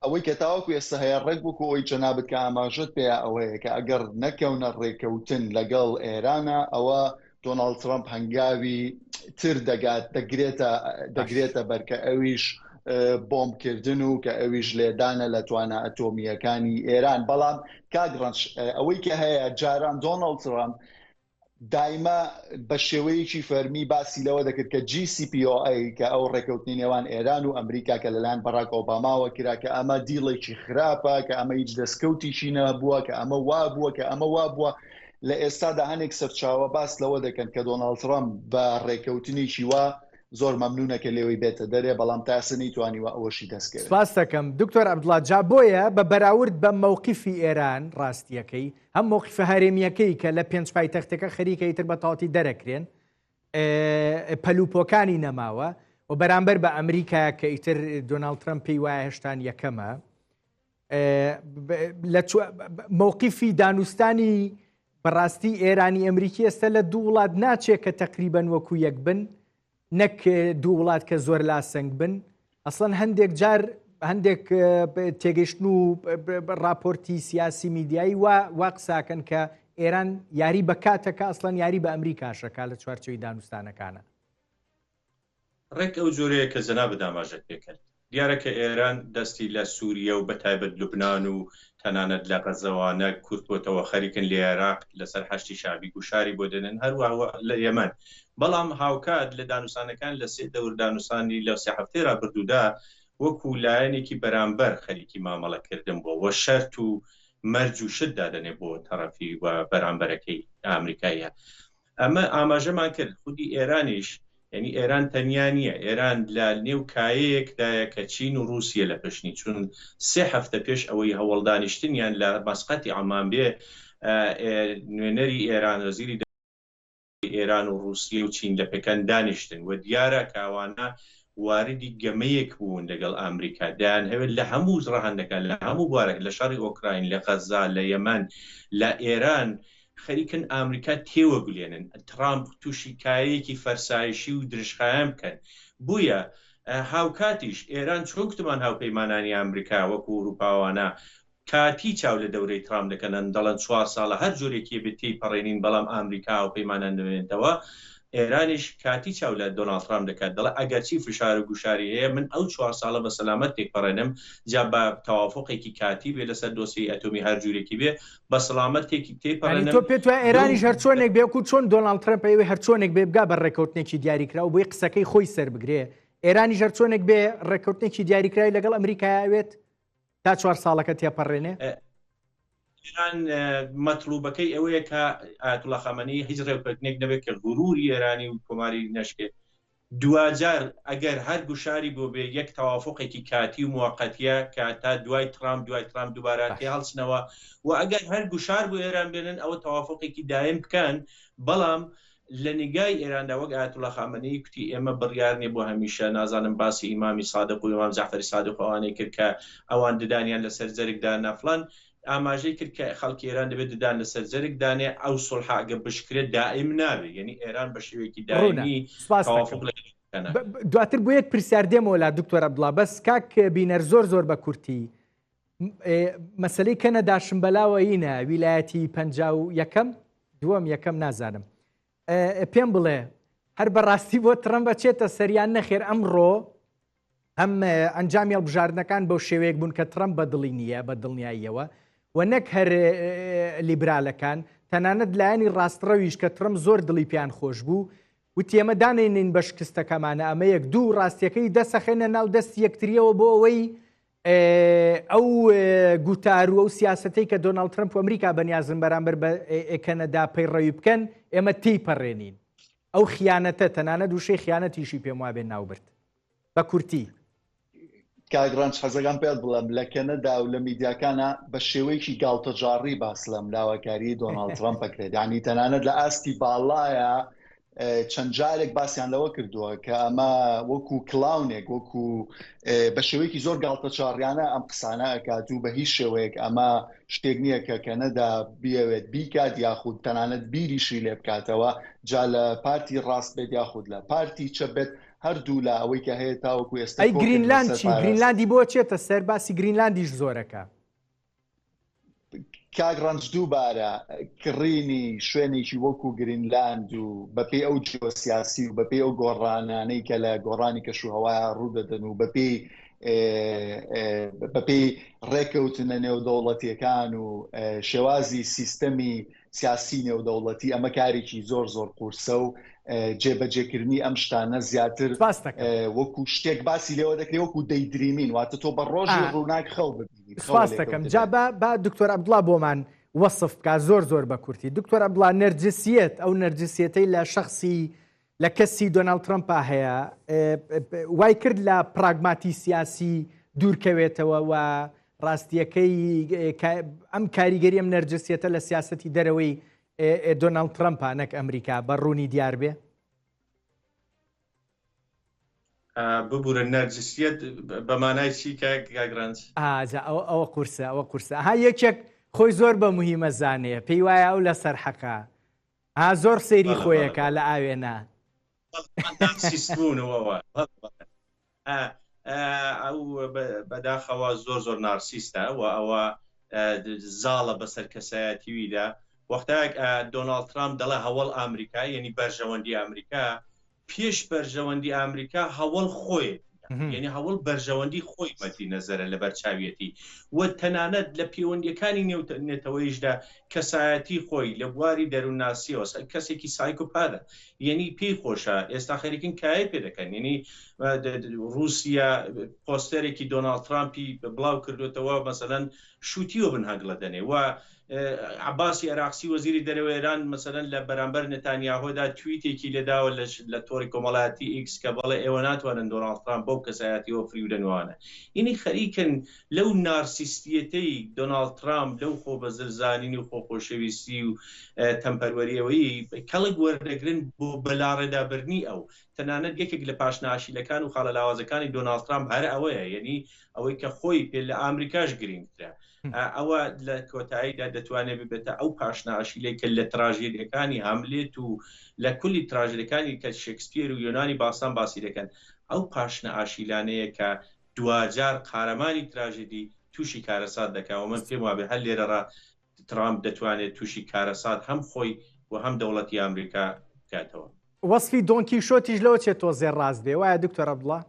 ئەوەی کە تاوەکو ئێستا هەیە ڕێک وەکو ئەوەی جەنابت کە ئاماژەت پێیا ئەوەیە کە ئەگەڕ نەکەونە ڕێکەوتن لەگەڵ ئێرانە ئەوە دۆناڵد ترەمپ هەنگاوی تر دەگات دەگرێتە دەگرێتە بەر کە ئەویش بۆمبکردن و کە ئەویش لێدانە لە توانا ئەتۆمییەکانی ئێران بەڵام کاک ڕەنج ئەوەی کە هەیە جاران دۆناڵد ترەمپ دایمە بە شێوەیەکی فەرمی باسی لەوە دەکرد کە JCPOA کە ئەو ڕێکەوتنی نێوان ئێران و ئەمریکا کە لەلایەن بەراک ئۆباماوە کرا کە ئەمە deal ێکی خراپە کە ئەمە هیچ دەستکەوتیکی نەبووە کە ئەمە وا بووە کە ئەمە وا بووە لە ئێستادا هەنێک سەرچاوە باس لەوە دەکەن کە دۆناڵد ترەمپ بە ڕێکەوتنێکی وا زۆر مەمنونە کە لێوەی بێتە دەرێ بەڵام تا ئێستا نەیتوانیوە ئەوەشی دەست کەوێت. سپاست دەکەم دکتۆر عەبدوڵا جا بۆیە بە بەراورد بە مەوقیفی ئێران ڕاستیەکەی هەم مەوقیفە هەرێمیەکەی کە لە پێنج پایتەختەکە خەریکە ئیتر بە تەواوەتی دەرەکرێن پەلوپۆکانی نەماوە و بەرامبەر بە ئەمریکا کە ئیتر دۆناڵد ترەمپ پێی وایە هێشتان یەکەمە لە مەوقیفی دانوستانی بەڕاستی ئێرانی ئەمریکی ئێستا لە دوو وڵات ناچێت کە تقریبان وەکو یەک بن نەک دوو وڵات کە زۆر لاسەنگ بن ئەسڵەن هەندێک جار هەندێک تێگەشتن و راپۆرتی سیاسی میدیایی وا وا قساکەن کە ئێران یاری بە کاتەکە ئەسڵەن یاری بە ئەمریکاشەکە لە چوارچێوەی دانوستانەکانە. ڕێک ئەو جۆرەیە کە جەنابت ئاماژەت پێ کرد. دیارە کە ئێران دەستی لە سووریە و بەتایبەت لوبنان و تەنانەت لە غەزەوانە کورتبۆتەوە، خەریکن لە ئێراق لەسەر حەشدی شەعبی گوشاری بۆ دێنن، هەروەها لە یەمەن. بەڵام هاوکات لە دانوسانەکان لە سێ دەور دانوسانی لە سێ هەفتەی ڕابردوودا وەکوو لایەنێکی بەرامبەر خەریکی مامەڵە کردن بووە و شەرت و مەرج و شت دادەنێ بۆ تەڕەفی و بەرامبەرەکەی ئامریکاییە. ئەمە ئاماژەمان کرد خودی ئێرانیش یعنی ئێران تەنیا نییە ئێران لە نێو کایەیەکدایە کە چین و رووسیە لە پشتنی چون سێ هەفتە پێش ئەوەی هەوڵدانیشتنیان لە مەسقەتی عەمان بێ نوێنەری ئێران وەزیری ئێران و رووسیە و چین لە پکەن دانیشتن و دیارە کە ئەوانە واردی گەمەیەک بوون لەگەڵ ئامریکا دەیانهەوێت لە هەموو ڕەهەندەکان لە هەموو بوارێک لە شەڕی ئۆکراین لە غەزا لە یەمەن لە ئێران خەریکن ئامریکا تێوەگلێنن، تڕامپ تووشی کایەیەکی فەرسایشی و درژخایەن بکەن. بویە هاوکاتیش ئێران چۆن کوتمان هاوپەیمانانی ئامریکا وەکوو ئورووپاوانە کاتی چاو لە دەورەی تڕامپ دەکەنن دەڵێن چوار ساڵە هەر جۆرێکیە بێت تێی پەڕێنین بەڵام ئامریکا هاوپەیمانان دەمێنێتەوە. ئێرانیش کاتی چاو لە دۆناڵد ترامپ دەکات دەڵێ ئەگەرچی فشار و گوشاری هەیە من ئەو چوار ساڵە بە سەلامەت تێکپەڕێنم جا بە تەوافوقێکی کاتی بێ لەسەر دۆسیەی ئەتۆمی هەر جورێکی بێ بە سەلامەت تێکی یانی تێیپەڕێنم تۆ پێت وایە ئێرانیش هەر چۆنێک بێ وەکوو چۆن دۆناڵد ترەمپ ئەیەوێ هەر چۆنێک بێ بگا بە ڕێکەوتنێکی دیاریکراو بۆی قسەکەی خۆی سەر بگرێ ئێرانیش هەر چۆنێک بێ ڕێکەوتنێکی دیاریکراوی لەگەڵ ئەمریکایا ئەوێت تا چوار ساڵەکە تێپەڕێنێ؟ ئێران مەتڵوبەکەی ئەوەیە کە ئایەتوڵا خامەنەیی هیچ ڕێککەوتنێک نەبێت کە غروری ئێرانی و کۆماری نەشکێت. دواجار ئەگەر هەر گوشاری بۆ بێ یەک تەوافوقێکی کاتی و موەقەتیە کە تا دوای ترامپ دوای ترامپ دووبارە تێ هەڵچنەوە و ئەگەر هەر گوشار بۆ ئێران بێنن ئەوە تەوافوقێکی دایم بکەن بەڵام لە نیگای ئێراندا وەک ئایەتوڵا خامەنەیی کوتی ئێمە بڕیار نیە بۆ هەمیشە نازانم باسی ئیمامی سادق و ئیمام جەعفەری سادق و ئەوانەی کرد کە ئەوان ددانیان لەسەر جەرگ دانا فڵان ئاماژەی کرد کە خەڵکی ئێران دەبێت ددان لەسەر جەرگ دانێ ئەو سوڵحە ئەگەر بشکرێت دائیم نابێ یەنی ئێران بە شێوەیەکی ڕوونە دایمی سپاس تەوافوق دەکەم لەگەڵ ئەمریکا ناکات. دواتر بۆ یەک پرسیار دێمەوە لا دکتۆر عەبدوڵا بەس کاک بینەر زۆر زۆر بە کورتی مەسەلەی کەنەداشم بەلاوە ینە ویلایەتی 51ەم دووەم یەکەم نازانم پێم بڵێ هەر بەڕاستی بۆ ترەمپ ئەچێتە سەریان نەخێر ئەمڕۆ هەم ئەنجامی هەڵبژاردنەکان بەو شێوەیەک بوون کە ترەمپ بەدڵی نییە بە دڵنیاییەوە و نەک هەر لیبرالەکان تەنانەت لایەنی ڕاستڕەویش کە ترەمپ زۆر دڵی پێیان خۆش بوو وتی ئێمە دانەینین بە شکستەکەمانە ئەمە یەک دوو ڕاستیەکەی دەسەخێنە ناو دەستی یەکتریەوە بۆ ئەوەی ئەو گوتار و ئەو سیاستەی کە دۆناڵد ترمپ و ئەمریکا بەنیازن بەرامبەر بە کەنەدا پەیڕەوی بکەن ئێمە تێی پەڕێنین ئەو خیانەتە تەنانەت وشەی خیانەتیشی پێم وابێ ناوبرد بە کورتی. کاک ڕەنج حەزەکەم پێت بڵێم لە کەنەدا و لە میدیاکانا بە شێوەیەکی گاڵتەجاڕی باس لەم داواکاریی دۆناڵد ترەمپ ئەکرێت یانی تەنانەت لە ئاستی باڵایا چەند جارێک باسیان لەوە کردووە کە ئەمە وەکو کلاونێک وەکو بە شێوەیەکی زۆر گاڵتەچاڕیانە ئەم قسانە ئەکات و بە هیچ شێوەیەک ئەمە شتێک نییە کە کەنەدا بیەوێت بیکات یاخود تەنانەت بیریشی لێ بکاتەوە جا لە پارتی ڕاست بێت یاخود لە پارتی چەپ بێت هەردوو لا ئەوەی کە هەیە تاوەکو ئێستا ئەی گرینلاند چی؟ گرینلاندی بۆ چێتە سەر باسی گرینلاندیش زۆرەکە. کاک ڕەنج دووبارە کڕینی شوێنێکی وەکو گرینلاند و بەپێی ئەو جیۆسیاسی و بەپێی ئەو گۆڕانانەی کە لە گۆڕانی کەشوهەوایە ڕوودەدەن و بەپێی بەپێی ڕێکەوتنە نێودەوڵەتیەکان و شێوازی سیستەمی سیاسی نێودەوڵەتی ئەمە کارێکی زۆر زۆر قورسە و جێبەجێکردنی ئەم شتانە زیاتر وەکو شتێک باسی لێوە دەکرێت وەکو دەیدریمین واتە تۆ بە ڕۆژی ڕووناک خەو ببینی سپاس دەکەم جا با با دکتۆر عەبدوڵا بۆمان وەسف بکا زۆر زۆر بە کورتی دکتۆر عەبدوڵا نەرجسیەت ئەو نەرجسیەتەی لە شخصی لە کەسی دۆناڵد ترەمپا هەیە وای کرد لە پراگماتی سیاسی دوورکەوێتەوە و ڕاستیەکەی ئەم کاریگەری ئەم نەرجسیەتە لە سیاستی دەرەوەی دۆناڵد ترەمپا نەک ئەمریکا بە ڕوونی دیار بێ؟ ببورە نەرجسیەت بە مانای چی کاک ڕەنج؟ ئاجا ئەوە ئەوە قورسە ئەوە قورسە ها یەکێک خۆی زۆر بە مهمە زانێ پێی وایە ئەو لەسەر حەقە ها زۆر سەیری خۆیەکا لە ئاوێنە. ئەو بەداخەوە زۆر زۆر نارسیستە و ئەوە زاڵە بەسەر کەسایەتیویدا و وەختایەک دۆناڵد ترامپ دەڵێ هەوەڵ ئامریکا یەنی بەرژەوەندی ئامریکا، پێش بەرژەوەندی ئامریکا هەوەڵ خۆیەتی، یەنی هەوەڵ بەرژەوەندی خۆی مەدی نەزەرە لەبەر چاویەتی و تەنانەت لە پێوەندییەکانی نێو نەتەوەیشدا کەسایەتی خۆی لە بواری دەروونناسییەوە کەسێکی سایکۆپادە یەنی پێی خۆشە ئێستا خەریکن کایەی پێ دەکەن یەنی ڕووسیا پۆستەرێکی دۆناڵد ترامپی بڵاو کردوێتەوە مەسەلەن شووتیوە بن هەگڵە دەنێ و عەباسی عێراقچی وەزیری دەرەوەی ئێران مەسەلەن لە بەرامبەر نەتانیاهۆدا تویتێکی لێداوە لە تۆڕی کۆمەڵایەتی ئیکس کە بەڵێ ئێوە ناتوانن دۆناڵد ترامپ بەو کەسایەتیەوە فریو دەنوانە یەنی خەریکن لەو نارسیستیەتەی دۆناڵد ترامپ لەو خۆ بەزلزانین و خۆخۆشەویستی و تەمپەروەریەوەی کەڵک وەردەگرن بۆ بەلاڕێدابردنی ئەو تەنانەت یەکێک لە پاشناشیلەکان و خاڵە لاوازەکانی دۆناڵد ترامپ هەر ئەوەیە یەنی ئەوەی کە خۆی پێ لە ئامریکاش گرینگترە ئەوە لە کۆتاییدا دەتوانێت ببێتە ئەو پاشنە ئاشیلەی کە لە تراژێدیەکانی هاملێت و لە کولی تراژێدەکانی کە شکسپیر و یۆنانی باستان باسی دەکەن ئەو پاشنە ئاشیلانەیە کە دواجار قارەمانی تراژێدی تووشی کارەسات دەکا و من پێم وابێ هەر لێرەڕا ترامپ دەتوانێت تووشی کارەسات هەم خۆی و هەم دەوڵەتی ئامریکا بکاتەوە. وەسفی دۆن کیشۆتیش لەوە چێ تۆزێ ڕاست بێ وایە دکتۆر عەبدوڵا؟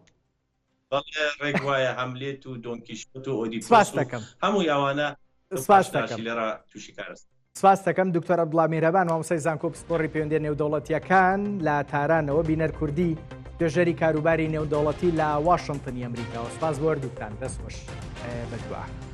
بەڵێ ڕێک وایە هەملێت و دۆنکیشۆت و ئۆدیپۆس سپاس و دەکەم. هەمووی ئەوانە لەو سپاس پاشنە دەکەم. ئاشیلەڕا تووشی کارەسات. سپاس دەکەم دکتۆر عەبدوڵا میهرەبان مامۆستای زانکۆ پسپۆڕی پەیوەندیە نێودەوڵەتیەکان لە تارانەوە بینەر کوردی توێژەری کاروباری نێودەوڵەتی لە واشنتنی ئەمریکاوە سپاس بۆ هەردووکتان دەست خۆش بە دوا.